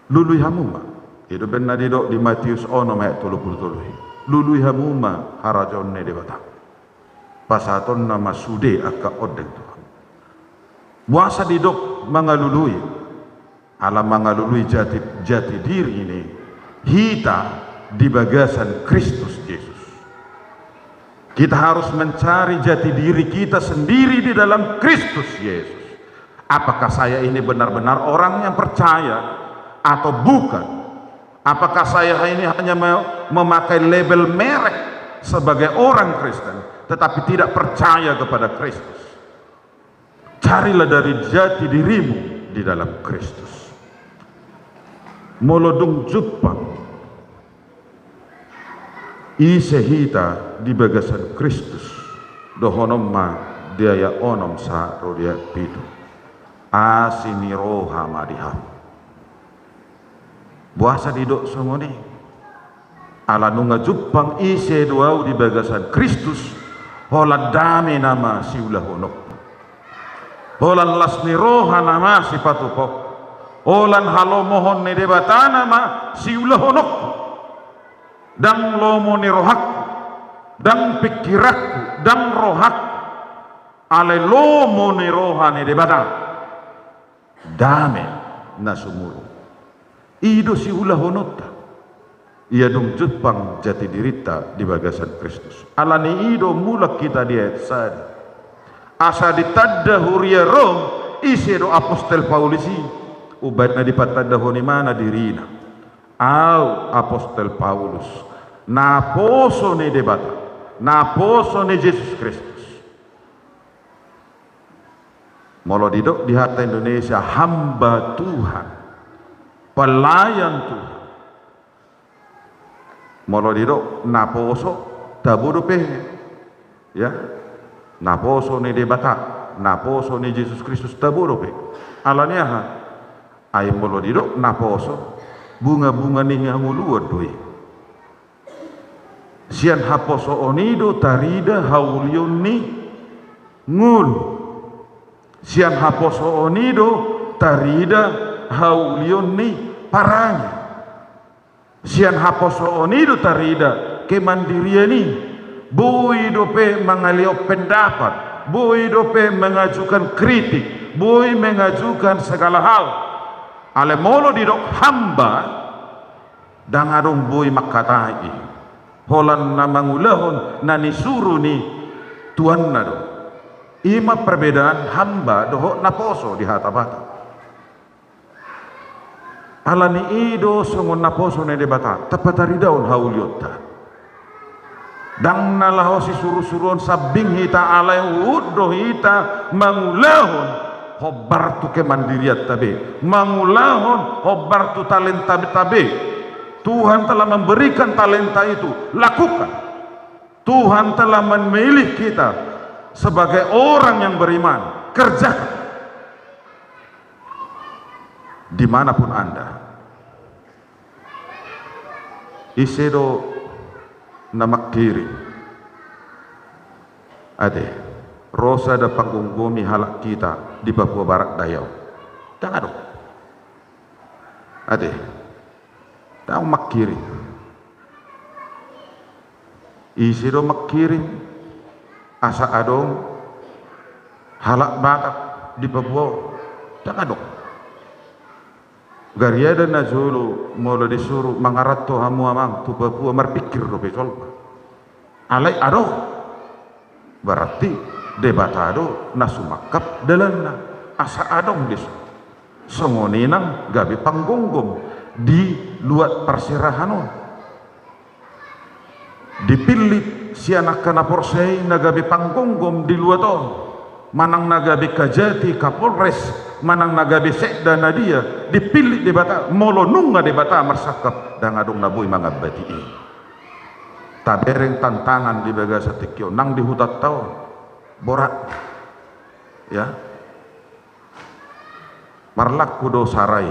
Lului hamu ma. I do umbahen na didok di Matius onom ayat tolu pulu tolu i. Lului hamu ma harajaon ni Debata. Pasahatonna ma sude angka ondeng tu hamu. Boasa didok mangalului? Ala mangalului jati, jati diri ni hita di bagasan Kristus Jesus. Kita harus mencari jati diri kita sendiri di dalam Kristus Yesus. Apakah saya ini benar-benar orang yang percaya atau bukan? Apakah saya ini hanya me-, memakai label merek sebagai orang Kristen, tetapi tidak percaya kepada Kristus? Carilah dari jati dirimu di dalam Kristus. Molo dung jumpang ise hita di bagasan Kristus, dohonon ma di ayat onom sahat ro di ayat pitu. Asi ni roha ma di hamu. Boasa didok songon i? Ala nunga jumpang ise do ahu di bagasan Kristus, holan dame nama siulahononku. Holan las ni roha nama sipatupahonku. Holan halomohon ni Debata nama siulahononku. Ndang lomo ni rohangku, ndang pingkiranku, ndang rohangku. Alai lomo ni roha ni Debata. Dame na sumurung. I do siulahononta. Ia dung jumpang jati dirinta di bagasan Kristus. Alani i do mulak hita di ayat sada. Asa ditanda huria Rom, ise do apostel Paulus i? Umbahen na dipatandahon ibana dirina. Au apostel Paulus, naposo ni Debata, naposo ni Jesus Kristus. Molo didok di hata Indonesia, hamba Tuhan, pelayan Tuhan. Molo didok naposo, tabo dope. Ya. Naposo ni Debata, naposo ni Jesus Kristus, tabo dope. Alani aha? Ai molo didok naposo, bunga-bunga ni hangoluan do i. Sian haposoon i do tarida haulion ni ngolu. Sian haposoon i do tarida haulion ni parange. Sian haposoon i do tarida kemandirian i. Boi dope mangalehon pendapat, boi dope mengajukan kritik, boi mengajukan segala hal. Alai molo didok hamba, ndang adong boi mangkatai i. Holan na mangulahon na nisuru ni tuanna do. I ma perbedaan hamba dohot naposo di hata Batak. Alani i do songon naposo ni Debata, tapatarida on haulionta. Ndang na laho sisuru-suruon sambing hita, alai huhut do hita mangulahon hombar tu kemandirianta be, mangulahon hombar tu talentanta be. Tuhan telah memberikan talenta itu, lakukan. Tuhan telah memilih kita sebagai orang yang beriman, kerjakan. Di mana pun Anda. Ise do na mangkirim? Ate, ro sada panggomgomi halak hita di Papua Barat Daya on. Ndang adong. Ate, ndang mangkirim. Ise do mangkirim asa adong halak Batak di Papua on? Ndang adong. Gariada na jolo molo disuru mangaranto hamu amang tu Papua, marpingkir dope jolma. Alai adong. Berarti Debata do na sumangkap dalanna asa adong disi. Songon i nang gabe panggomgom di luat parserahan on. Dipillit sian angka na porsea i na gabe panggomgom di luat on, manang na gabe kajati, kapolres, manang na gabe sekda na dia, dipillit Debata. Molo nunga Debata marsangkap, ndang adong na boi mangambati i. Tabereng tantangan di bagasan tingki on, nang di hutanta on borat. Ya. Marlaku do sara i,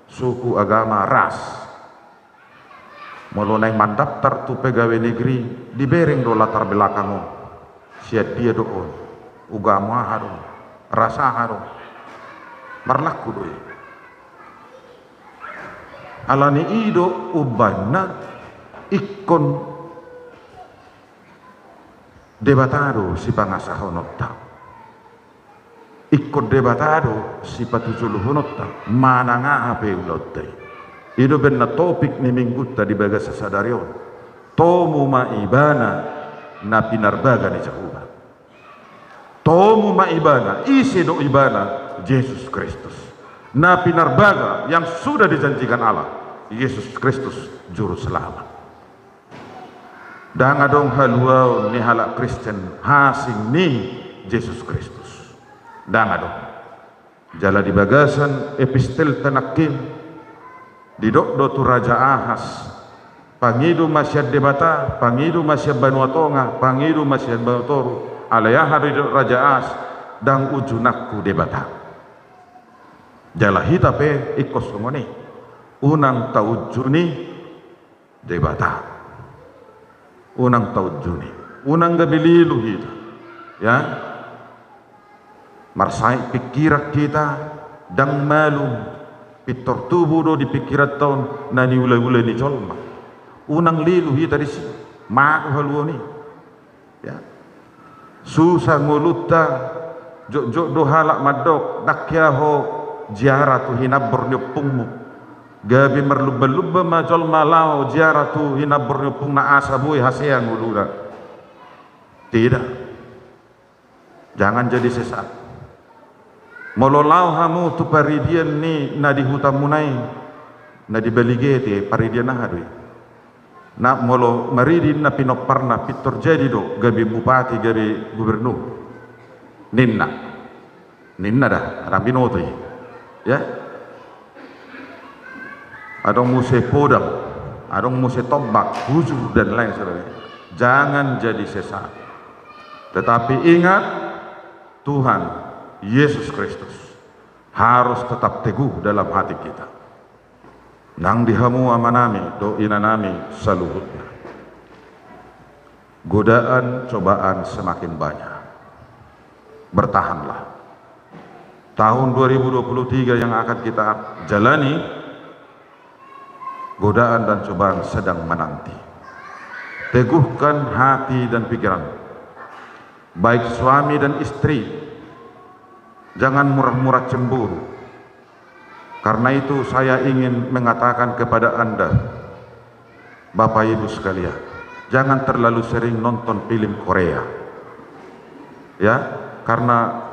suku, agama, ras. Molo naeng mandaftar tu pegawai negeri, dibereng do latar belakang on. Sian dia do on, ugama aha do, ras aha do. Marlaku do i. Alani i do umbahen na ingkon Debata do sipangasahononta. Ingkon Debata do sipatujolohononta manang aha pe ulaonta i. I do umbahen na topik ni minggunta di bagasan sadari on. Tomu ma Ibana na pinarbaga ni Jahowa. Tomu ma Ibana. Ise do Ibana? Jesus Kristus. Na pinarbaga, yang sudah dijanjikan Allah, Jesus Kristus, Juruselamat. Ndang adong haluaon ni halak Kristen asing ni Jesus Kristus. Ndang adong. Jala di bagasan epistelta nangkin, didok do tu Raja Ahas, pangido ma sian Debata, pangido ma sian banua tonga, pangido ma sian banua toru. Alai aha do didok Raja Ahas? Ndang unjunanku Debata. Jala hita pe ingkon songon i. Unang taunjuni Debata. Unang taunjuni. Unang gabe lilu hita. Ya. Marsahit pingkiran hita, ndang malum. Pintor tubu do di pingkiranta on na niula-ula ni jolma. Unang lilu hita disi. Mago haluaon i. Ya. Susa ngolunta, jotjot do halak mandok, ndang hea ho ziarah tu hinambor ni ompungmu. Gabe marlumba-lumba ma jolma laho ziarah tu inambor ni ompungna asa boi hasea ngoluna. Tidak. Jangan jadi sesat. Molo laho hamu tu paridian ni na di hutamuna i, na di Baligete, paridian aha do i? Na molo maridi na pinomparna, pintor jadi do gabe bupati, gabe gubernur. Ninna. Ninna da, ndang binoto i. Ya. Adong muse podang, adong muse tombak, hujur dan lain sebagainya. Jangan jadi sesat. Tetapi ingat, Tuhan Yesus Kristus harus tetap teguh dalam hati kita. Nang di hamu amanami dohot inanami saluhutna. Godaan, cobaan semakin banyak. Bertahanlah. Tahun dua ribu dua puluh tiga yang akan kita jalani, godaan dan cobaan sedang menanti. Teguhkan hati dan pikiran, baik suami dan istri. Jangan murah-murah cemburu. Karena itu saya ingin mengatakan kepada Anda, Bapak Ibu sekalian, jangan terlalu sering nonton film Korea. Ya, karena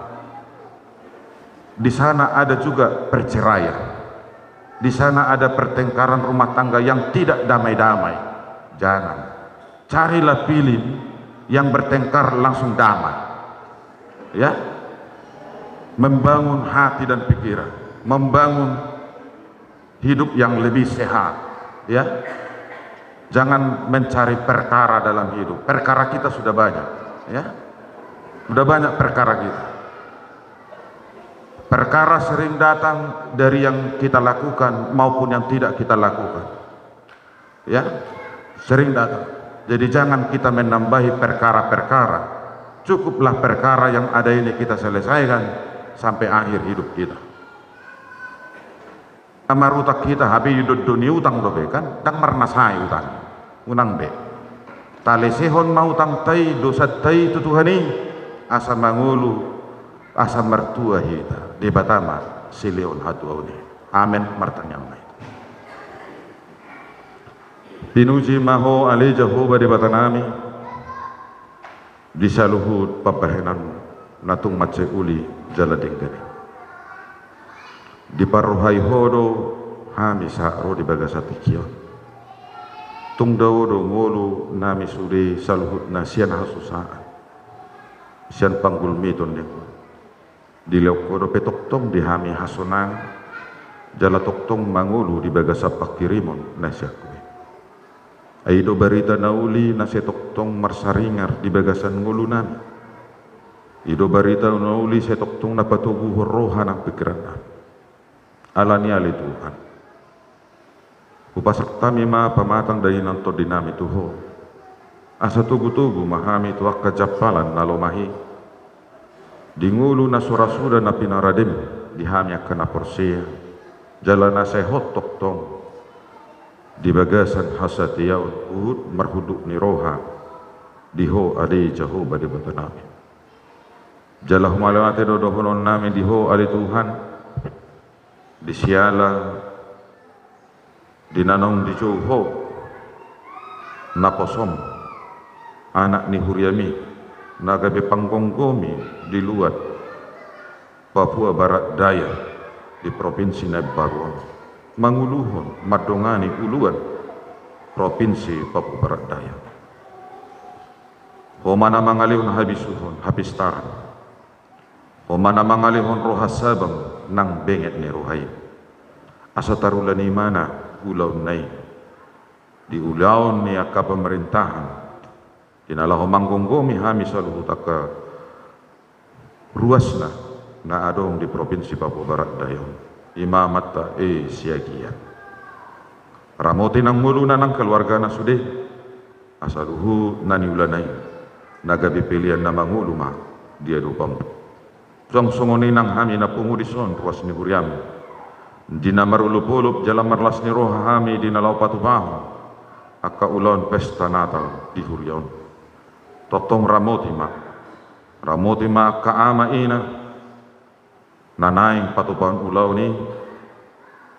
di sana ada juga perceraian. Di sana ada pertengkaran rumah tangga yang tidak damai-damai. Jangan. Carilah film yang bertengkar langsung damai. Ya. Membangun hati dan pikiran, membangun hidup yang lebih sehat, ya. Jangan mencari perkara dalam hidup. Perkara kita sudah banyak, ya. Sudah banyak perkara kita. Perkara sering datang dari yang kita lakukan maupun yang tidak kita lakukan. Ya, sering datang. Jadi jangan kita menambahi perkara-perkara. Cukuplah perkara yang ada ini kita selesaikan sampai akhir hidup kita. Marutang hita, hape didondoni utang dope kan, ndang marnasai utang. Unang be. Talesehon ma utangta i, dosanta i tu Tuhan i, asa mangolu, asa martua hita. Debata ma silehon hatuaon i. Amen. Martangiang ma hita. Pinuji ma Ho ale Jahowa Debatanami, di saluhut pambahenanmu na tung mansai uli jala denggan i. Diparrohai Ho do hami sahat ro di bagasan tingki on. Tung dao do ngolunami sude saluhutna sian hasusaan, sian panggulmiton ni Ho. Dilehon Ho dope tongtong di hami hasonangan, jala tongtong mangolu di bagasan panghirimon na sian Ho i. Ai i do barita na uli na sai tongtong marsaringar di bagasan ngolunami. I do barita na uli sai tongtong na patoguhon roha nang pingkirannami. Alani i ale Tuhan, hupasahat hami ma pamatang dainang tondinami tu Ho, asa togutogu ma hami tu angka jampalan na lomak i, di ngolu na so ra suda na pinaradem di hami angka na porsea, jala na sai hot tongtong di bagasan hasatiaon huhut marhunduk ni roha di Ho ale Jahowa Debatanami. Jala humaliate do dohononnami di Ho ale Tuhan, di siala di na naung dijou Ho naposom, anak ni huriami, na gabe panggomgomi di luat Papua Barat Daya, di propinsi na imbaru on, manguluhon mandongani uluan propinsi Papua Barat Daya. Ho ma na mangalehon habisuhon, hapistaran. Ho ma na mangalehon roha sabam nang benget ni roha i. Asa tarula ni imana ulaonna i di ulaon ni angka pamarintahan, di na laho manggomgomi hami saluhut angka ruasna na adong di propinsi Papua Barat Daya on. I ma amanta i Siagian. Ramoti nang ngoluna nang keluargana sude, asa luhut na niulana i na gabe pelean na mangolu ma di adopanmu. Suang songon i nang hami na pungu dison ruas ni huriamu, di na marolopolop jala marlas ni roha hami di na laho patupahon angka ulaon pesta Natal di huria on. Tongtong ramoti ma, ramoti ma angka ama ina na naeng patupahon ulaon i,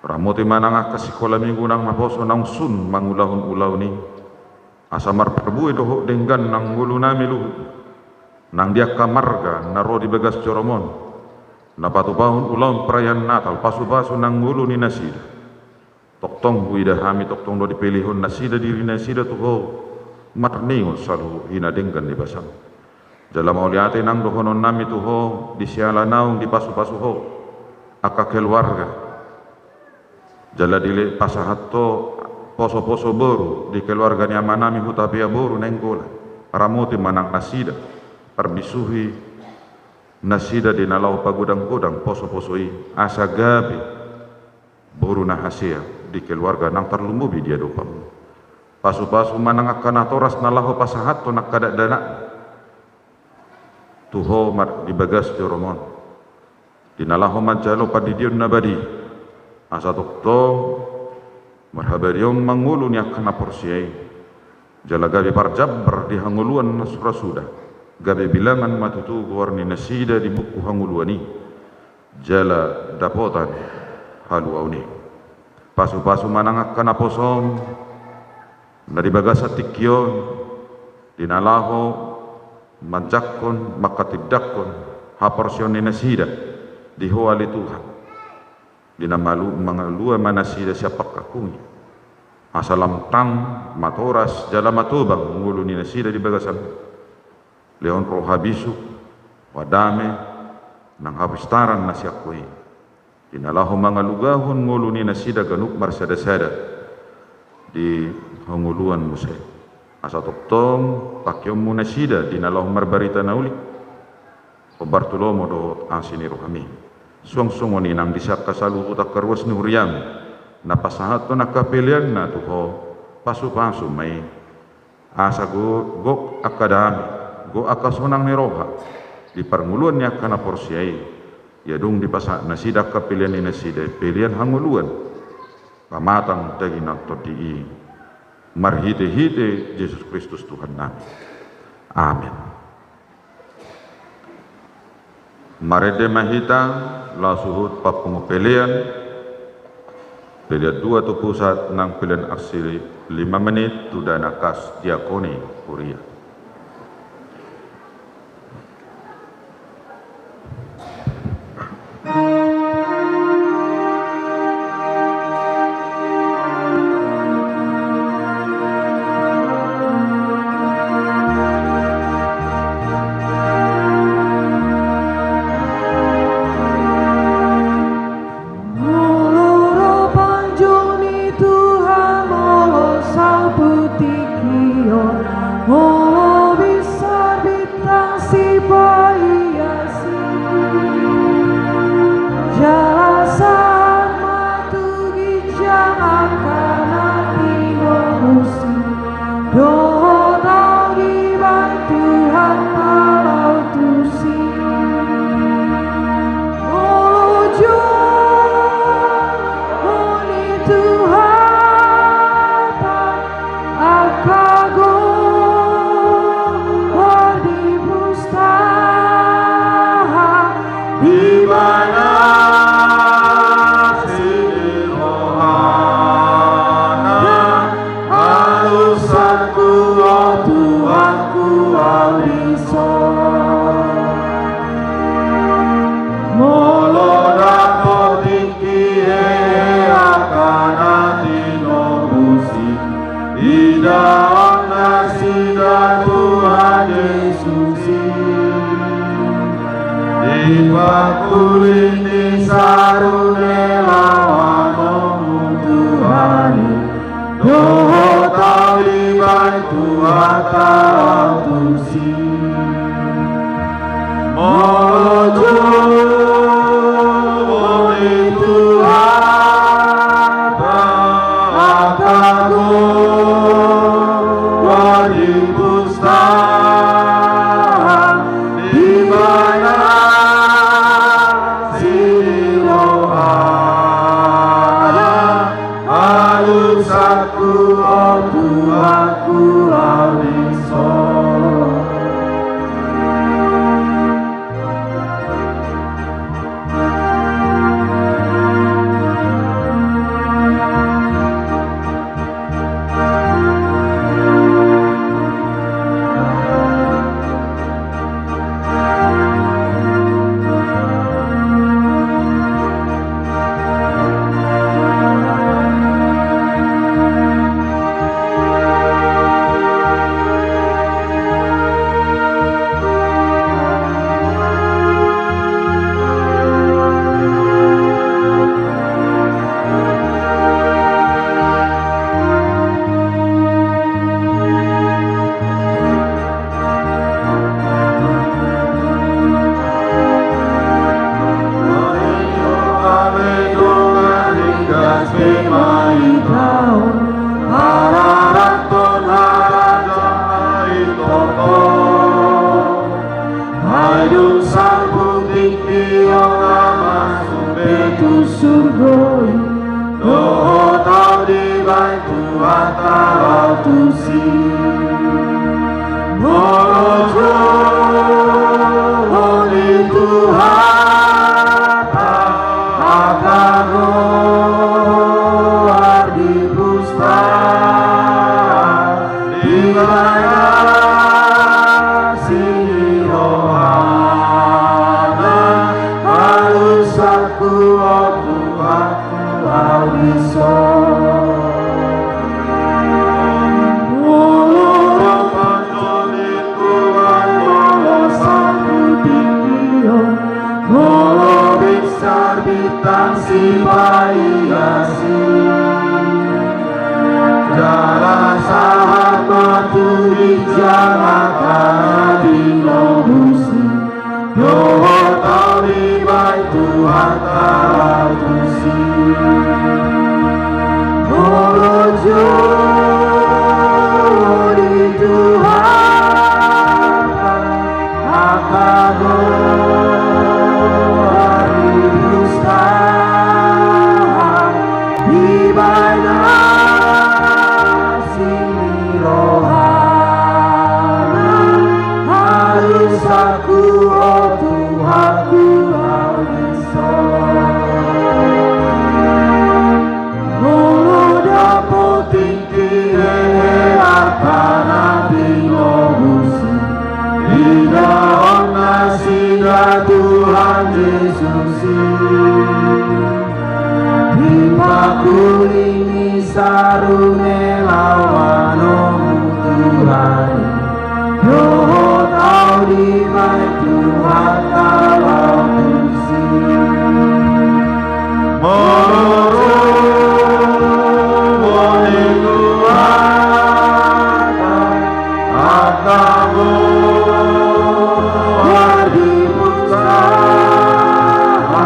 Ramoti ma nang angka sikola minggu nang naposo naung sun mangulahon ulaon i, asa marparbue dohot denggan nang ngolunami luhut, nang di angka marga na ro di bagas joro on, na patupahon ulaon perayaan Natal, pasupasu nang ngolu ni nasida. Tongtong huida hami, tongtong do dipelehon nasida diri nasida tu Ho, marningot saluhut hina denggan ni basam. Jala mauliate nang dohononnami tu Ho, di siala naung dipasupasu Ho angka keluarga. Jala dipasahat Ho posoposo boru di keluarga ni amanami Hutapea boru Nainggolan. Ramoti ma nang nasida, parbisuhi nasida di na laho pagodanggodang posoposo i, asa gabe boru na hasea di keluarga nang tarlumobi di adopanmu. Pasupasu ma nang angka natoras na laho pasahathon angka dakdanak tu Ho mar-, di bagas joro on, di na laho manjalo pandidion na badia, asa tongtong marhabadiaon ma ngolu ni angka na porsea i. Jala gabe parjambar di hangoluan na so ra suda, gabe bilangan ma tutu goar ni nasida di buku hangoluan i, jala dapotan haluaon i. Pasupasu ma nang angka naposo na di bagasan tingki on, di na laho manjangkon, manghatindanghon haporseaon ni nasida di Ho ale Tuhan. Di na malu-, mangalua ma nasida sian pangkangkungi. Asa lam tang matoras jala matobang ngolu ni nasida di bagasan. Lehon roha bisuk, roha dame, nang hapistaran na sian Ho i. Di na laho mangalugahon ngolu ni nasida ganup marsadasada di hangoluan muse. Asa tongtong pangkeonmu nasida di na laho marbarita na uli. Hombar tu lomo dohot asi ni rohami. Suang songon i nang di angka saluhut angka ruas ni huriami, na pasahathon angka peleanna tu Ho, pasupasu ma i. Asa go-, gok angka dame, gok angka sonang ni roha di parngoluan ni angka na porsea i. Ia dung dipasahat nasida angka pelean ni nasida, pelean hangoluan, pamatang daging nang tondi i. Marhitehite Jesus Kristus Tuhannami. Amen. Marende ma hita laho suhut papungu pelean, pelean dua tu pusat nang pelean aksi lima menit tu dana kas diakoni huria. Molo ro panjou ni Tuhan, molo saut tingki on, molo bisar bintang sipaiasi, jala sahat ma tu ginjang angka na tinobusi. Dohot au dibahen Tuhan, laho tusi. Molo jolo ni Tuhanta angka goar di pustaha, dibahen asi ni rohana, alusanku, o Tuhanku, au dison. Molo dapot tingki hehe angka na tinobusi, idaon nasida Tuhan Jesus i. Dipangkuling ni saru ni laho hamu Tuhan i, dohot au dibahen Tuhanta, laho tusi. Molo jolo ni Tuhanta angka goar di pustaha, dibahen asi ni rohana, alusanku, o Tuhanku, au dison. Hatala tusi. Molo jo ho di Tuhanta angka goar di pustaha, di bagasan ni rohana, alusku, o Tuhan, au dison. Molo rap dohot Tuhan, molo sahat tingki on, molo binsar bintang sipaiasi, jala sahat ma tu ginjang angka na binogusi, dohot au dibahen Tuhan Hatala tusi. Molo jo ho di Tuhanta angka goar di pustaha, di bagasan ni rohana, alusku, o Tuhanku, au dison. Molo dapot tingki hehe angka na binogusi, idaon nasida Tuhan Jesus i. Dipangkulingi sarune laho manomu Tuhan i, dohot au dibahen Tuhan Hatala tusi. Molo jo ho di Tuhanta angka goar di pustaha,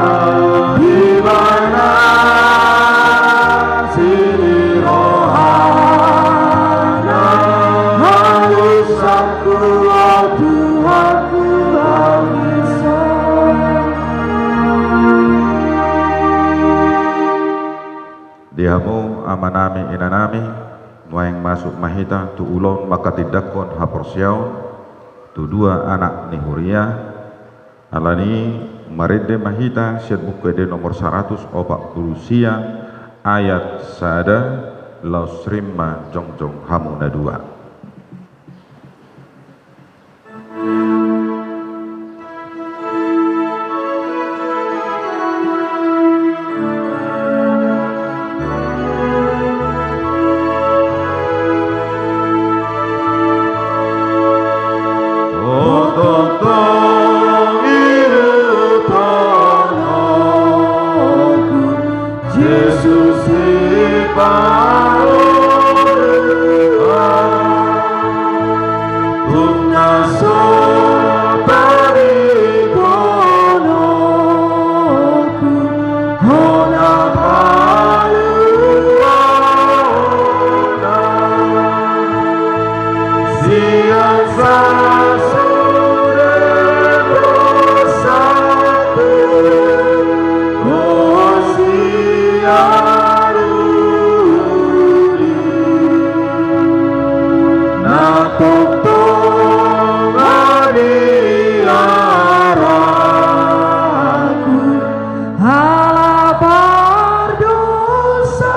di bagasan ni rohana, alusku, o Tuhanku, au dison. Di hamu amanami, inanami, nuaeng masuk ma hita tu ulaon manghatindanghon haporseaon tu dua anak ni huria. Alani i marende ma hita sian Buku Ende nomor saratus opat pulu sia, ayat sada, laos rim ma jongjong hamu na dua. Tongtong ihuthononku Jesus i paruan, tung na so parigononku hona paluahon. Sian sasude dosaku, ho sian uli, na tongtong adiaraku, ala pardosa.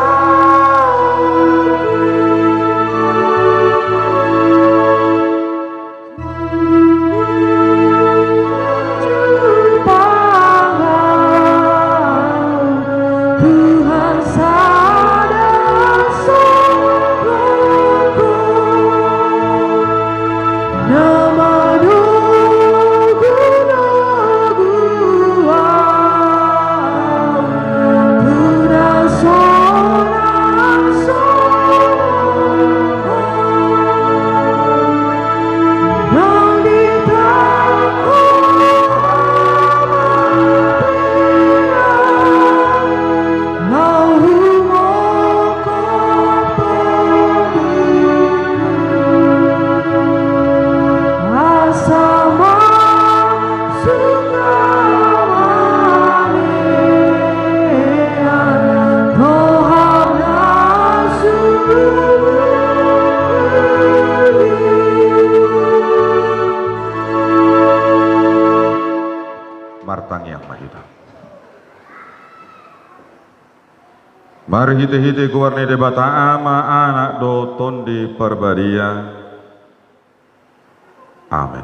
Marhite-hite goar ni Debata Ama, Anak dohot Tondi Parbadia. Amen.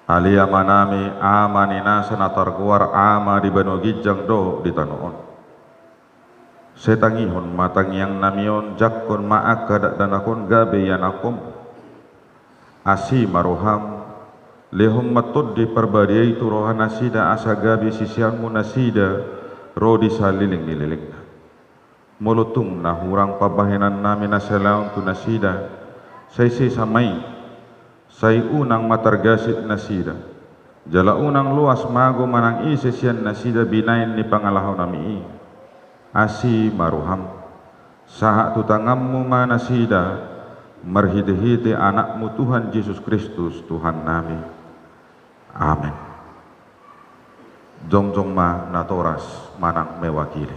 Ale Amanami, Ama ni nasa na targoar Ama di banua ginjang dohot di tano on. Sai tangihon ma tangiangnami on, jangkon ma angka dakdanak on gabe ianakhonmu. Asi ma roham, lehon ma Tondi Parbadia i tu roha nasida asa gabe siseanmu nasida ro di saleleng ni lelengna. Molo tung na hurang pambahenannami na saleleng on tu nasida, sai sesa ma i, sai unang ma targasip nasida, jala unang loas mago manang ise sian nasida binahen ni pangalahonami i. Asi ma roham, sahat tu tanganmu ma nasida, marhite-hite Anakmu Tuhan Jesus Kristus, Tuhannami. Amen. Jongjong ma natoras manang mewakili.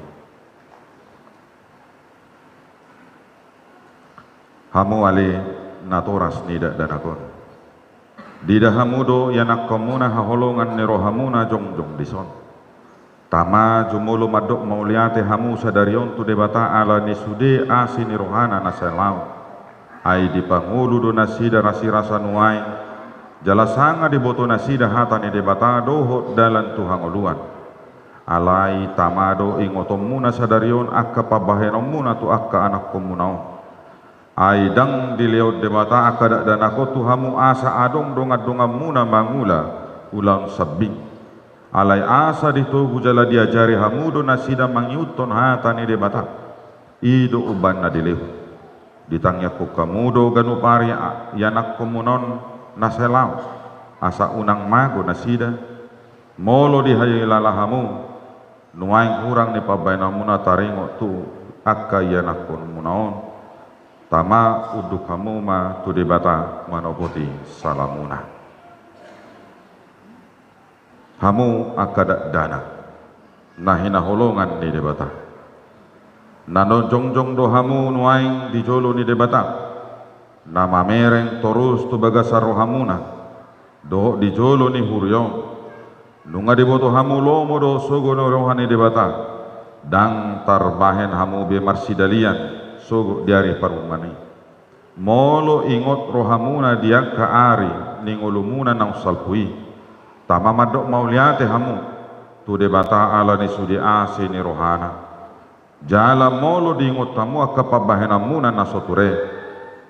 Hamu ale natoras ni dakdanak on, diida hamu do ianakhonmuna haholongan ni rohamuna jongjong dison. Tama, jumolo mandok mauliate hamu sadari on tu Debata ala ni sude asi ni rohana na salaon. Ai dipangolu do nasida rasirasa nuaeng, jala sanga diboto nasida hata ni Debata dohot dalan tu hangoluan. Alai tama do ingotonmuna sadari on angka pambahenonmuna tu angka anakhonmuna on. Ai ndang dilehon Debata angka dakdanak on tu hamu asa adong dongan-donganmuna mangula ulaon sambing. Alai asa ditogu jala diajari hamu do nasida mangihuthon hata ni Debata. I do umbahen na dilehon. Ditangiangkon hamu do ganup ari a-, ianakhonmuna on na salaon, asa unang mago nasida. Molo dihilala hamu nuaeng hurang ni pambahenonmuna taringot tu angka ianakhonmuna on, tama unduk hamu ma tu Debata manopoti salamuna. Hamu angka dakdanak na hinaholongan ni Debata, na jongjong do hamu nuaeng di jolo ni Debata, na mamereng torus tu bagasan rohamuna dohot di jolo ni huria on. Nunga diboto hamu lomo do sogo ni roha ni Debata, ndang tarbahen hamu be marsidalian sogot di ari parumaen i. Molo ingot rohamuna di angka ari ni ngolumuna naung salpu i, tama mandok mauliate hamu tu Debata ala ni sude asi ni rohana. Jala molo diingot hamu angka pambahenanmuna na so ture,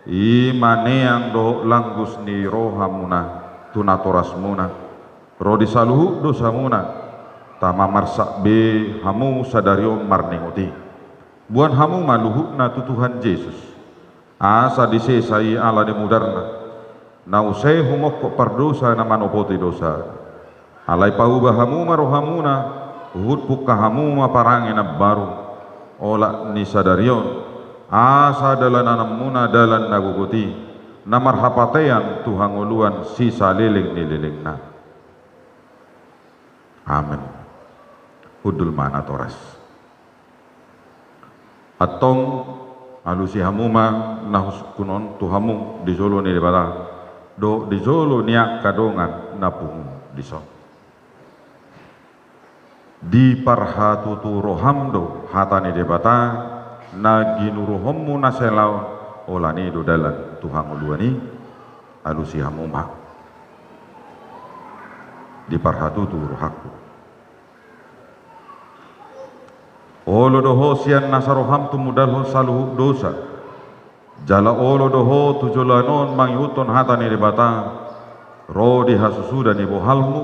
i ma neang dohot langgus ni rohamuna tu natorasmuna, ro di saluhut dosamuna, tama marsak be hamu sadari on marningot i. Boan hamu ma luhutna tu Tuhan Jesus, asa disesa i ala ni mudarna, na use humongkop pardosa na manopoti dosa. Alai pauba hamu ma rohamuna, huhut pungka hamu ma parange na baru, olat ni sadari on, asa dalananmuna dalan na gogot i, na marhapatean tu hangoluan sisaleleng ni lelengna. Amen. Hundul ma natoras. Antong, alusi hamu ma na husungkun on tu hamu di jolo ni Debata dohot di jolo ni angka dongan na pungu dison. Diparhatutu roham do hata ni Debata na ginuruhonmu na salaon, holan i do dalan tu hangoluan i. Alusi hamu ma. Diparhatutu rohangku. Olo do ho sian nasa roham tumundalhon saluhut dosa, jala olo do ho tu joloan on mangihuthon hata ni Debata ro di hasusuda ni bohalmu?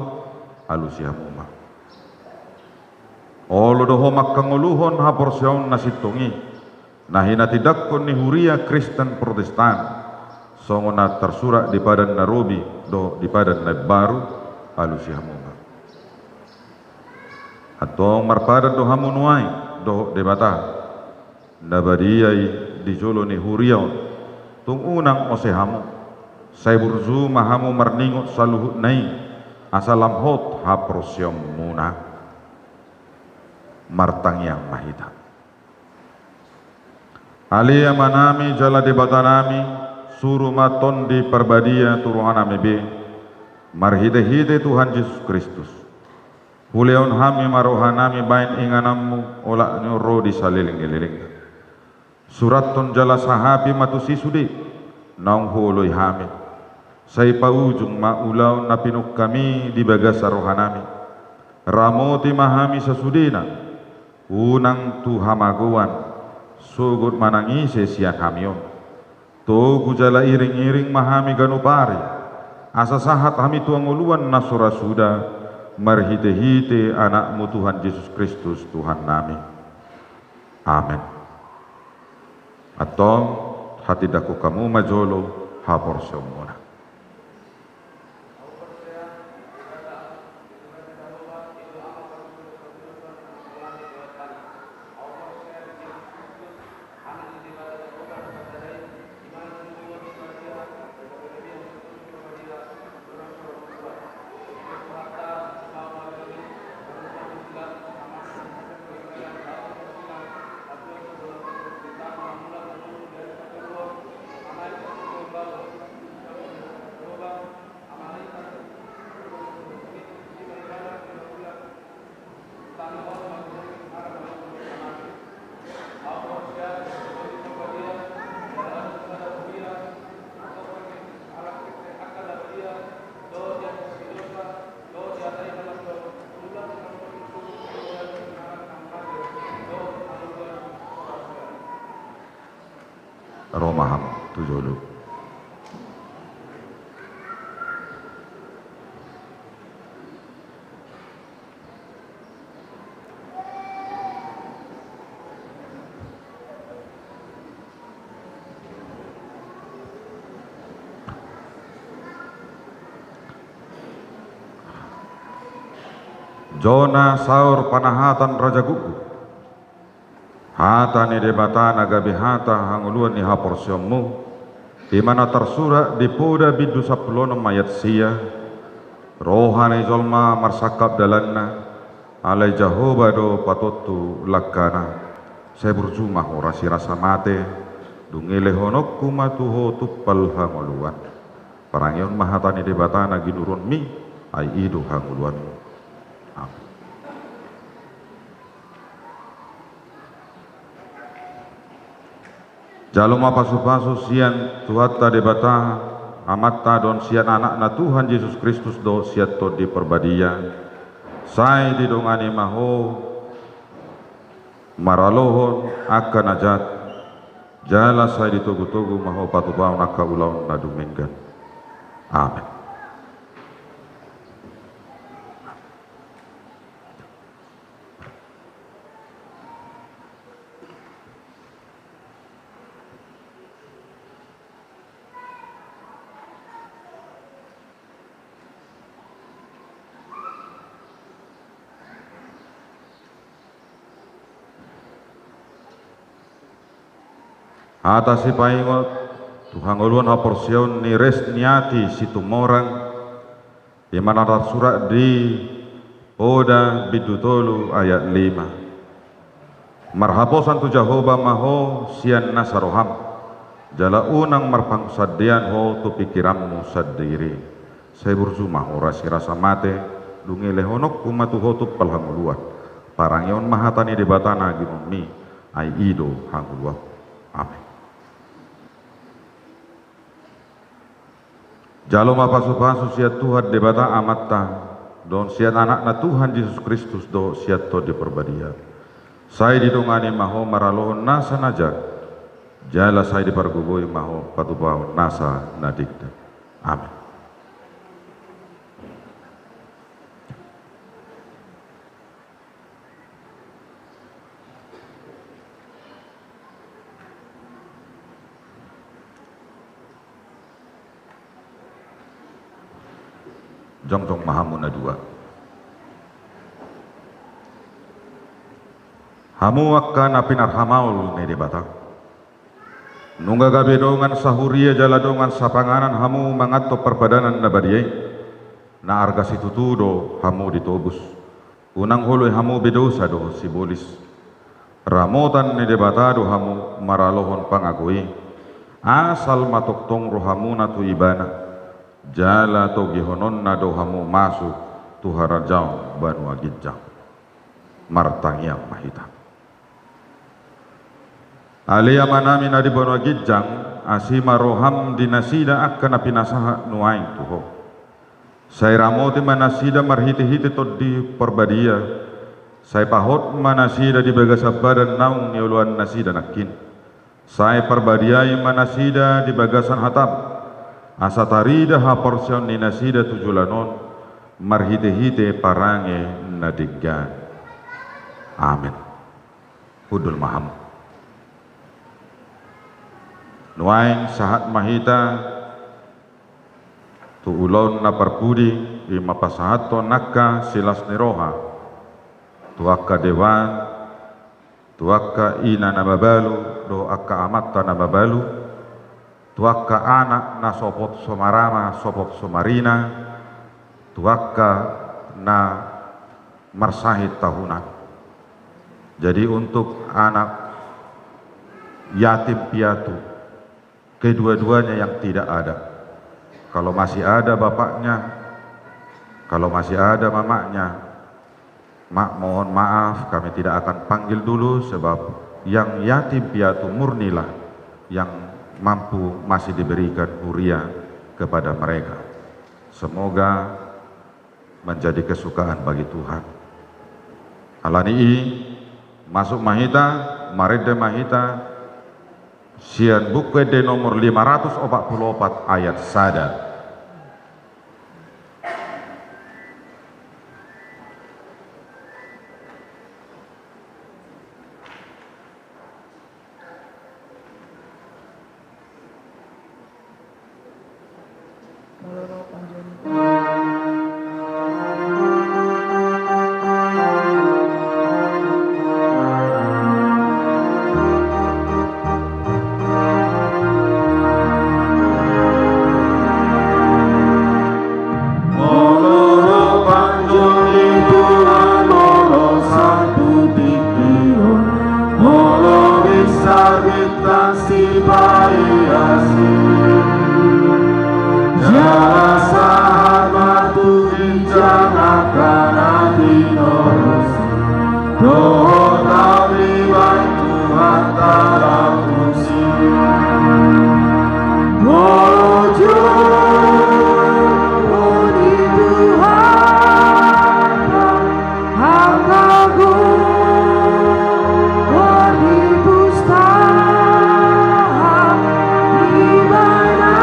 Alusi hamu ma. Olo do ho manghangoluhon haporseaon na sintong i, na hinatindangkon ni huria Kristen Protestan, songon na tarsurat di Padan na Robi dohot di Padan na Imbaru? Alusi hamu ma. Antong marpadan do hamu nuaeng dohot Debata na badia i di jolo ni huria on, tung unang ose hamu, sai burju ma hamu marningot saluhutna i, asa lam hot haporseaonmuna. Martangiang ma hita. Ale Amanami jala Debatanami, suru ma Tondi Parbadia tu rohanami be, marhitehite Tuhan Jesus Kristus. Hulehon hami ma rohanami baen ingananmu, olat ni on ro di saleleng ni lelengna. Surathon jala sahapi ma tusi sude naung huoloi hami. Sai paujung ma ulaon na pinungkami di bagasan rohanami. Ramoti ma hami sasudena, unang tu hamagoan, sogot manang ise sian hami on. Togu jala iring-iring ma hami ganup ari, asa sahat hami tu hangoluan na so ra suda, marhite-hite Anakmu Tuhan Jesus Kristus Tuhannami. Amen. Antong, hatindangkon hamu ma jolo haporseaonmuna. Ro ma hamu tu jolo. Jona saur panahatan raja gukguk. Hata ni Debata na gabe hata hangoluan ni haporseaonmu, i ma na tarsurat di Poda bindu sampulu onom ayat sia, roha ni jolma marsangkap dalanna, alai Jahowa do patontu langkana. Sai burju ma ho rasirasa mate, dung i lehononku ma tu ho tumpal hangoluan. Parangehon ma hata ni Debata na ginuronmi, ai i do hangoluanmu. Amen. Jalo ma pasupasu sian Tuhanta Debata, Amanta dohot sian Anakna Tuhan Jesus Kristus dohot sian Tondi Parbadia. Sai didongani ma ho maralohon angka na jat, jala sai ditogutogu ma ho patupaon angka ulaon na dumenggan. Amen. Hata sipaingot tu hangoluan haporseaon ni Resniati Situmorang, i ma na tarsurat di Poda bindu tolu ayat lima. Marhaposan tu Jahowa ma ho sian nasa roham, jala unang marpangunsandean ho tu pingkiranmu sandiri. Sai burju ma ho rasirasa mate, dung i lehononku ma tu ho tumpal hangoluan. Parangehon ma hata ni Debata na ginuronmi, ai i do hangoluanmu. Amen. Jalo ma pasupasu sian Tuhan Debata Amanta, dohot sian Anakna Tuhan Jesus Kristus dohot sian Tondi Parbadia. Sai didongani ma ho maralohon nasa na jat, jala sai dipargogoi ma ho patupaon nasa na denggan. Amen. Jongjong ma hamu na dua. Hamu angka na pinarhamaol ni Debata. Nunga gabe dongan sahuria jala dongan sapanganan hamu manganhon parpadanan na badia i, na arga situtu do hamu ditobus. Unang holoi hamu be dosa dohot sibolis. Ramotan ni Debata do hamu maralohon pangago i. Asal ma tongtong rohamuna tu Ibana. Jala togihononna do hamu masuk tu harajaon banua ginjang. Martangiang ma hita. Ale Amanami na di banua ginjang, asi ma roham di nasida angka na pinasahat nuaeng tu Ho. Sai ramoti ma nasida marhitehite Tondi Parbadia. Sai pahot ma nasida di bagasan badan naung nioloan nasida nangkin. Sai parbadiai ma nasida di bagasan hatam, asa tarida haporseaon ni nasida tu joloan on, marhitehite parange na denggan. Amen. Hundul ma hamu. Nuaeng sahat ma hita tu ulaon na parpudi, i ma pasahathon angka silas ni roha tu angka dewan, tu angka ina na mabalu dohot angka amanta na mabalu, tu angka anak na sopot so marama, sopot so marina, tu angka na marsahit tahuna. Jadi, untuk anak yatim piatu, kedua-duanya yang tidak ada. Kalau masih ada bapaknya, kalau masih ada mamaknya, Mak, mohon maaf, kami tidak akan panggil dulu, sebab yang yatim piatu murnilah yang mampu masih diberikan huria kepada mereka. Semoga menjadi kesukaan bagi Tuhan. Alani i, masuk ma hita, marende ma hita, sian Buku Ende nomor lima ratus opat puluh opat ayat sada. Molo ro panjoli Tuhan, molo salpu tingki on, molo binsar bintang sipariasi, jala sahat ma tu ginjang angka na tinorusi. Dohot au dibahen Tuhan tarang musi. Molo jolo di Tuhan angka goar di pustaha ibana.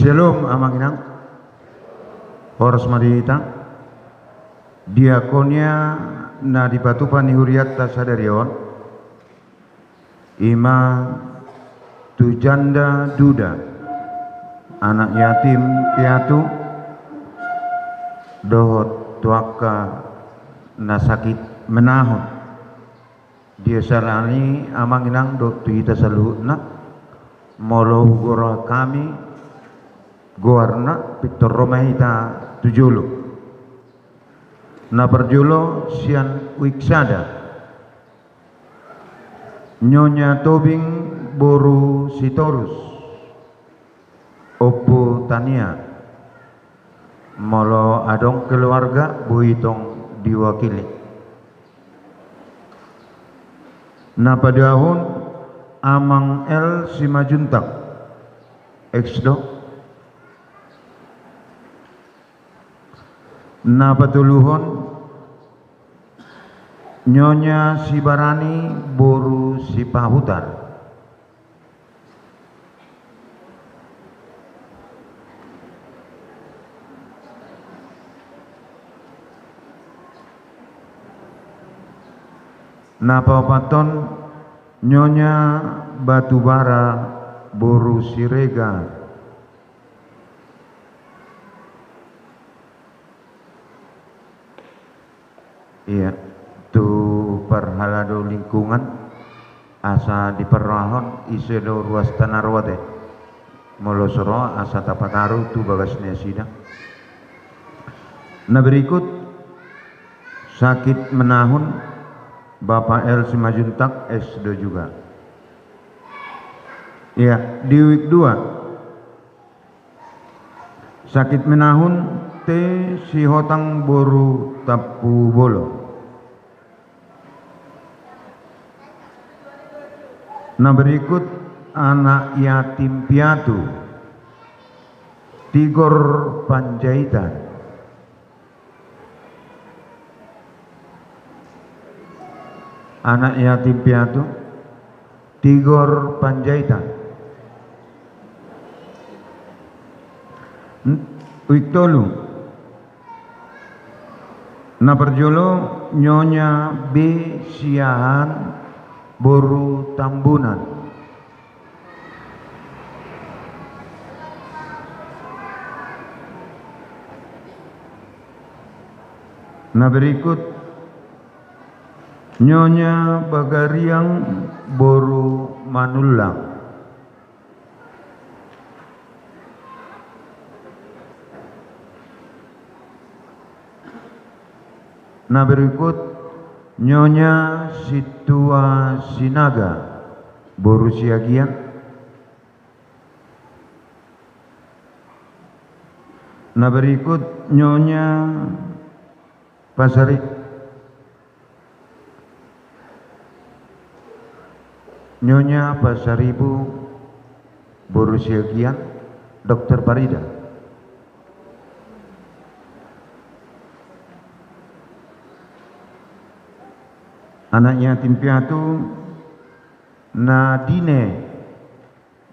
Syalom, Amang Inang. Horas ma di hita. Diakonia na dipatupa ni hurianta sadari on, i ma tu janda duda, anak yatim piatu, dohot tu angka na sakit menahon. Di acara ni, Amang Inang, dohot tu hita saluhutna, molo hugoarhon hami goarna, pintor ro ma hita tu jolo. Na parjolo sian uik sada. Nyonya Tobing boru Sitorus, Ompu Tania. Molo adong keluarga, boi tong diwakili. Na paduahon Amang L Simanjuntak, eks do. Na patoluhon Nyonya Sibarani boru Sipahutar. Na paopathon Nyonya Batubara boru Siregar. Iya, tu parhalado lingkungan, asa diparrohahon ise do ruas tana roa te. Molo so ro, asa tapataru tu bagas nasida. Na berikut, sakit menahun, Bapak L Simanjuntak, S do juga. Iya, di week dua. Sakit menahun, T Sihotang boru Tampubolo. Na berikut, anak yatim piatu, Tigor Panjaitan. Anak yatim piatu, Tigor Panjaitan. N-, week tolu. Na parjolo, Nyonya B Siahaan boru Tambunan. Na berikut, Nyonya Bagariang boru Manullang. Na berikut, Nyonya Sintua Sinaga boru Siagian. Na berikut, Nyonya Pasari-, Nyonya Pasaribu boru Siagian, Dokter Parida. Anak yatim piatu, Nadine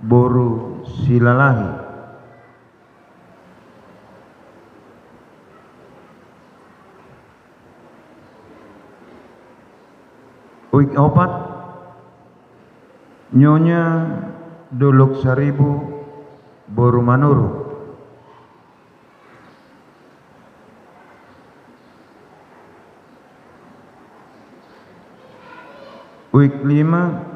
boru Silalahi. Week opat, Nyonya Dolok Saribu boru Manurung. Week lima,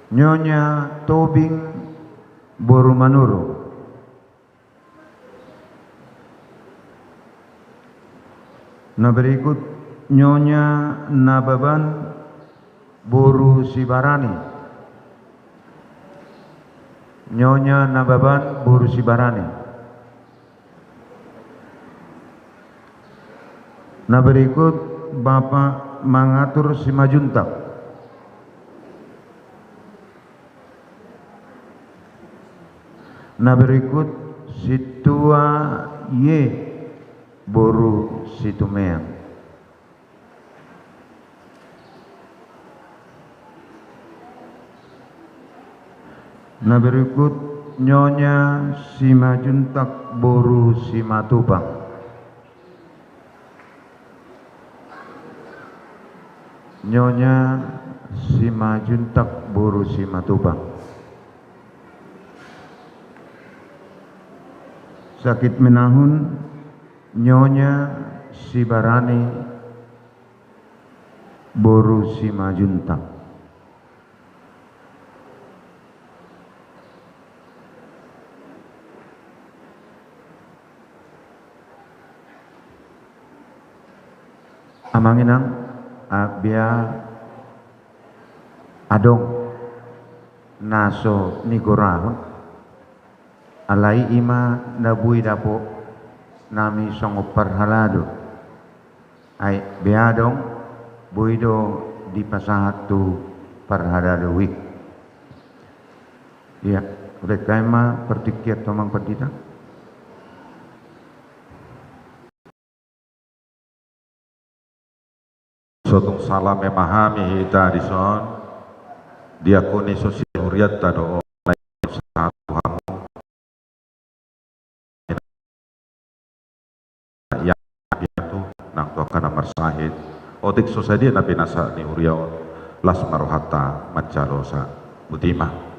Nyonya Tobing boru Manurung. Na berikut, Nyonya Nababan boru Sibarani. Nyonya Nababan boru Sibarani. Na berikut, Bapak Mangatur Simanjuntak. Na berikut, Sintua Y boru Situmean. Na berikut, Nyonya Simanjuntak boru Simatupang. Nyonya Simanjuntak boru Simatupang. Sakit menahun, Nyonya Sibarani boru Simanjuntak. Amang inang, a, bia adong na so nigorahon, alai i ma na boi dapot nami songon parhalado. Ai bea adong, boi do dipasahat tu parhalado i. Ia, ulehon ma partingkian tu amang pandita. So tung sala memahami hita dison, diakoni so sihurianta do on, na i sahat tu hamu. Ia, ia tu nang tu angka na marsahit. Otik so sadia na pinasahat ni huria on, las ma rohanta manjalo sahat. Botima.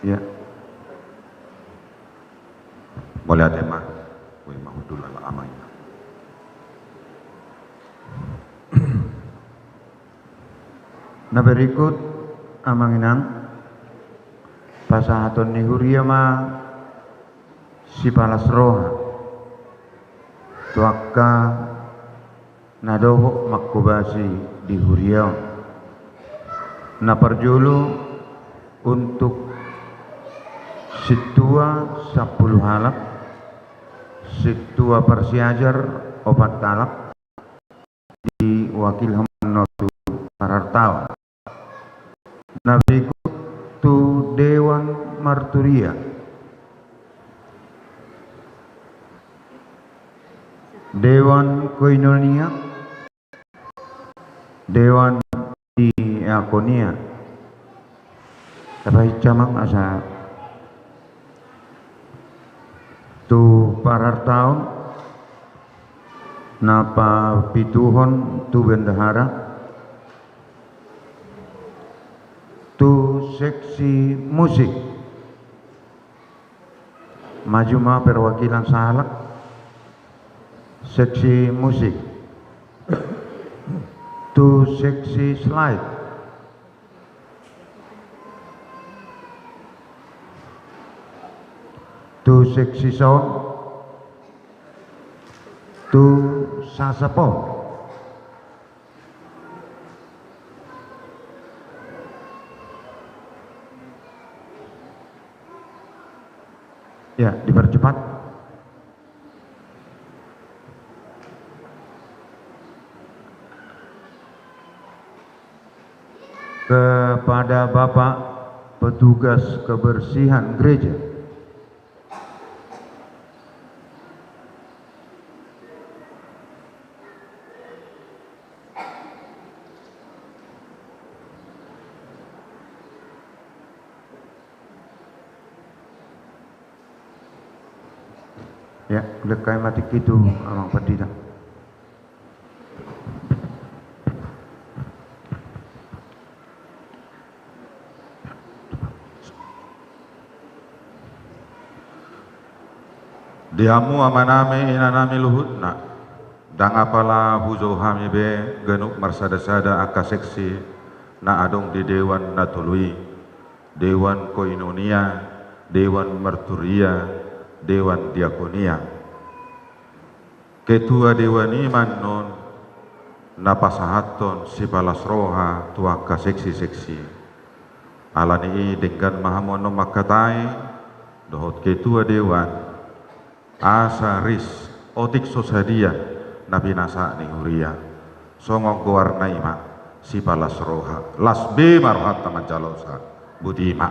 Iya. Mauliate ma. Ui, mahudul ala amang inang. Na berikut, amang inang, pasahaton ni huria ma sipalas roha tu angka na dohot manghobasi di huria on. Na parjolo untuk sintua sampulu halak, sintua parsiajar opat halak, diwakilhon ma tu parartaon. Na berikut tu Dewan Marturia, Dewan Koinonia, Dewan Diakonia. Tapahinsa ma asa tu parartaon, na papituhon tu bendahara, tu seksi musik. Maju ma perwakilan sahalak. Seksi musik. Tu seksi slide. Tu seksi sound. Tu sasapon. Ya, dipercepat. Kepada Bapak petugas kebersihan gereja. Ya, lengkapi ma tingki tu amang pandita. Di hamu amanami, inanami, luhutna, ndang apala hujou hami be ganup marsadasada angka seksi na adong di dewan na tolu i, Dewan Koinonia, Dewan Marturia, Dewan Diakonia. Ketua dewan i ma annon na pasahathon sipalas roha tu angka seksi-seksi. Alani i denggan ma hamu annon mangkatai dohot ketua dewan, asa ris otik so sadia na pinasahat ni huria. Songon goarna i ma sipalas roha. Las be ma rohanta manjalosa. Boti ma.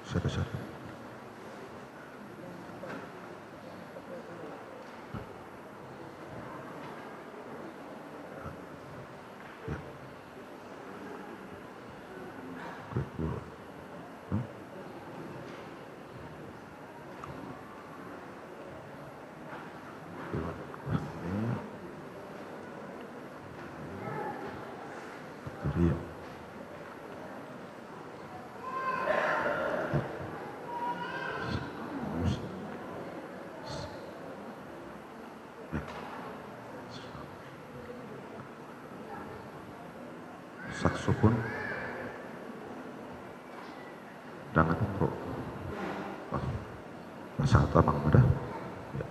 Satu-satu. Saksofon. Ndang adong ro. Pasahat amang ma da. Ya.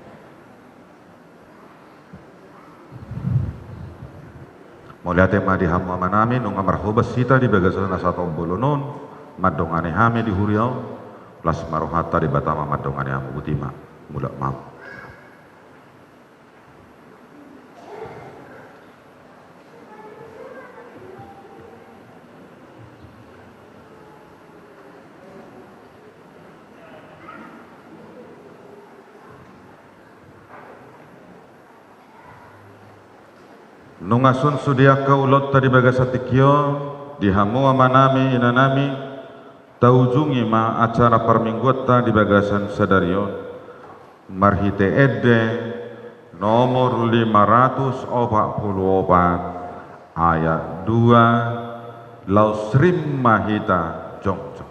Mauliate ma di hamu amanami, nunga marhobas hita di bagasan na sahat on bolon on, mandongani hami di huria on. Las ma rohanta, Debata ma mandongani hamu. Boti ma. Mulak ma hamu. Nunga sun sude angka ulaonta di bagasan tingki on, di hamu amanami, inanami, taujungi ma acara parmingguanta di bagasan sadari on. Marhite ende nomor lima ratus opat pulu opat, ayat dua, laos rap ma hita jongjong.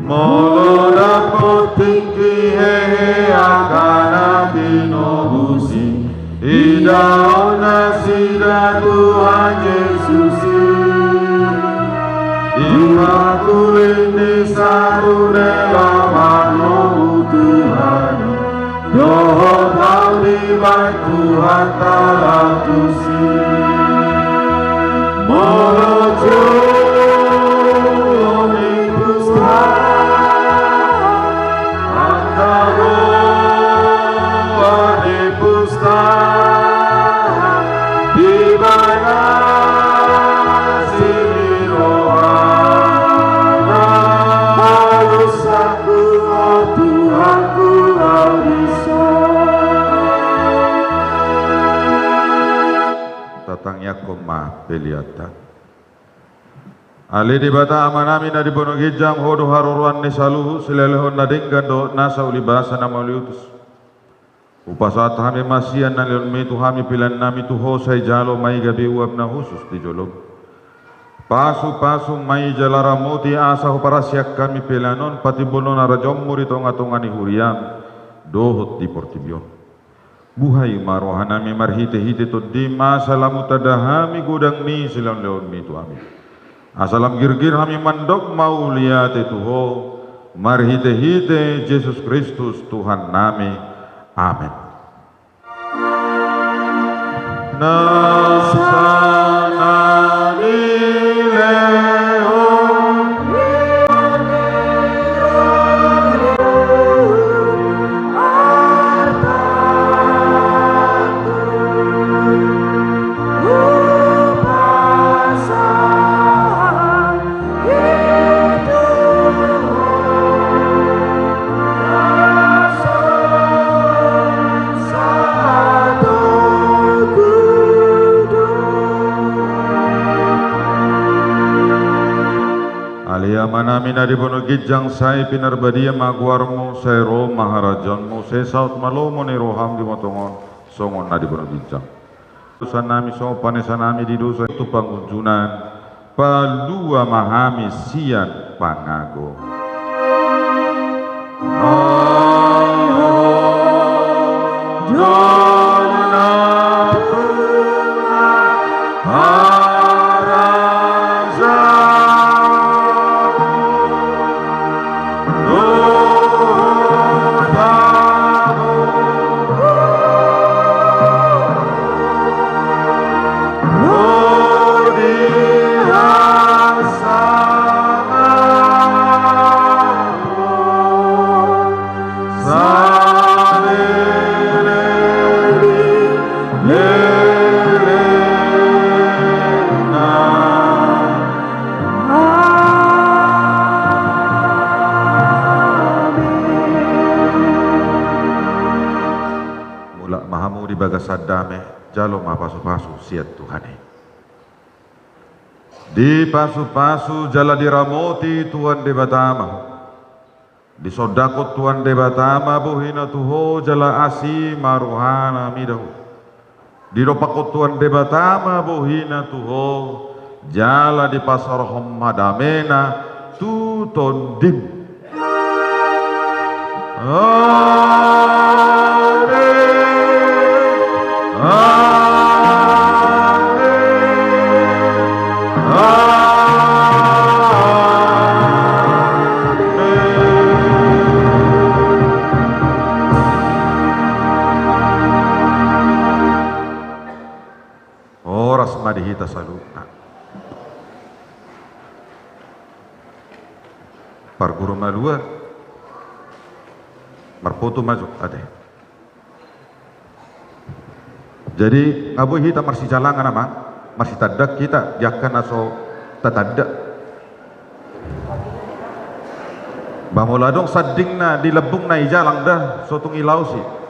Molo dapot tingki hehe angka na tinobus i, idaon nasida Tuhan Jesus i. Di pangkuling ni sarude laho manomu Tuhan i, dohot hau dibahen Tuhanta laho tusi. Molo jolo ni pustaha, angka goar ni pustaha, dibahen asi ni rohana, alusangku, o Tuhanku, laho dison. Tatangiangkon ma peleanta. Ale Debata Amanami na di banua ginjang, Ho do haroroan ni saluhut, silehon na denggan dohot nasa ulibasa na mauliutus. Hupasahat hami ma sian na nilehonmi tu hami peleannami, tu Ho sai jalo ma i gabe uap na hushus di jolom. Pasupasu ma i jala ramoti asa huparasian hami pelean on patimbulhon harajaonmu di tongatonga ni huriam dohot di portibi on. Buhai ma rohanami marhitehite Tondim asa lam hutanda hami godang ni silehonlehonmi tu hami. Asa lam girgir hami mandok mauliate tu Ho, marhitehite Jesus Kristus Tuhannami. Amen. Nasa na nilehon Ale Amanami na di banua ginjang, sai pinarbadia ma goarmu, sai ro ma harajaonmu, sai saut ma lomo ni roham di banua tonga on songon na di banua ginjang. Dosanami songon panesanami di dosa tu pangunjunan, palua ma hami sian pangago. Ai Ho do nampuna harajaon dohot hagogoon di hasangapon saleleng ni lelengna. Amen. Mulak ma hamu di bagasan dame, jalo ma pasupasu sian Tuhan i. Dipasupasu jala diramoti Tuhan Debata ma ho. Disondangkon Tuhan Debata ma bohina tu ho jala asi ma rohana mida ho. Didompakkon Tuhan Debata ma bohina tu ho jala dipasaorhon ma damena tu tondim. Amen. Amen. Amen. Horas ma di hita saluhutna. Malua. Marpoto ma jo ate. Jadi nga boi hita marsijalangan amang, marsitandaan hita di angka na so tatanda. Ba molo adong sandingna di lambungna i jalang da, so tung ilaosi.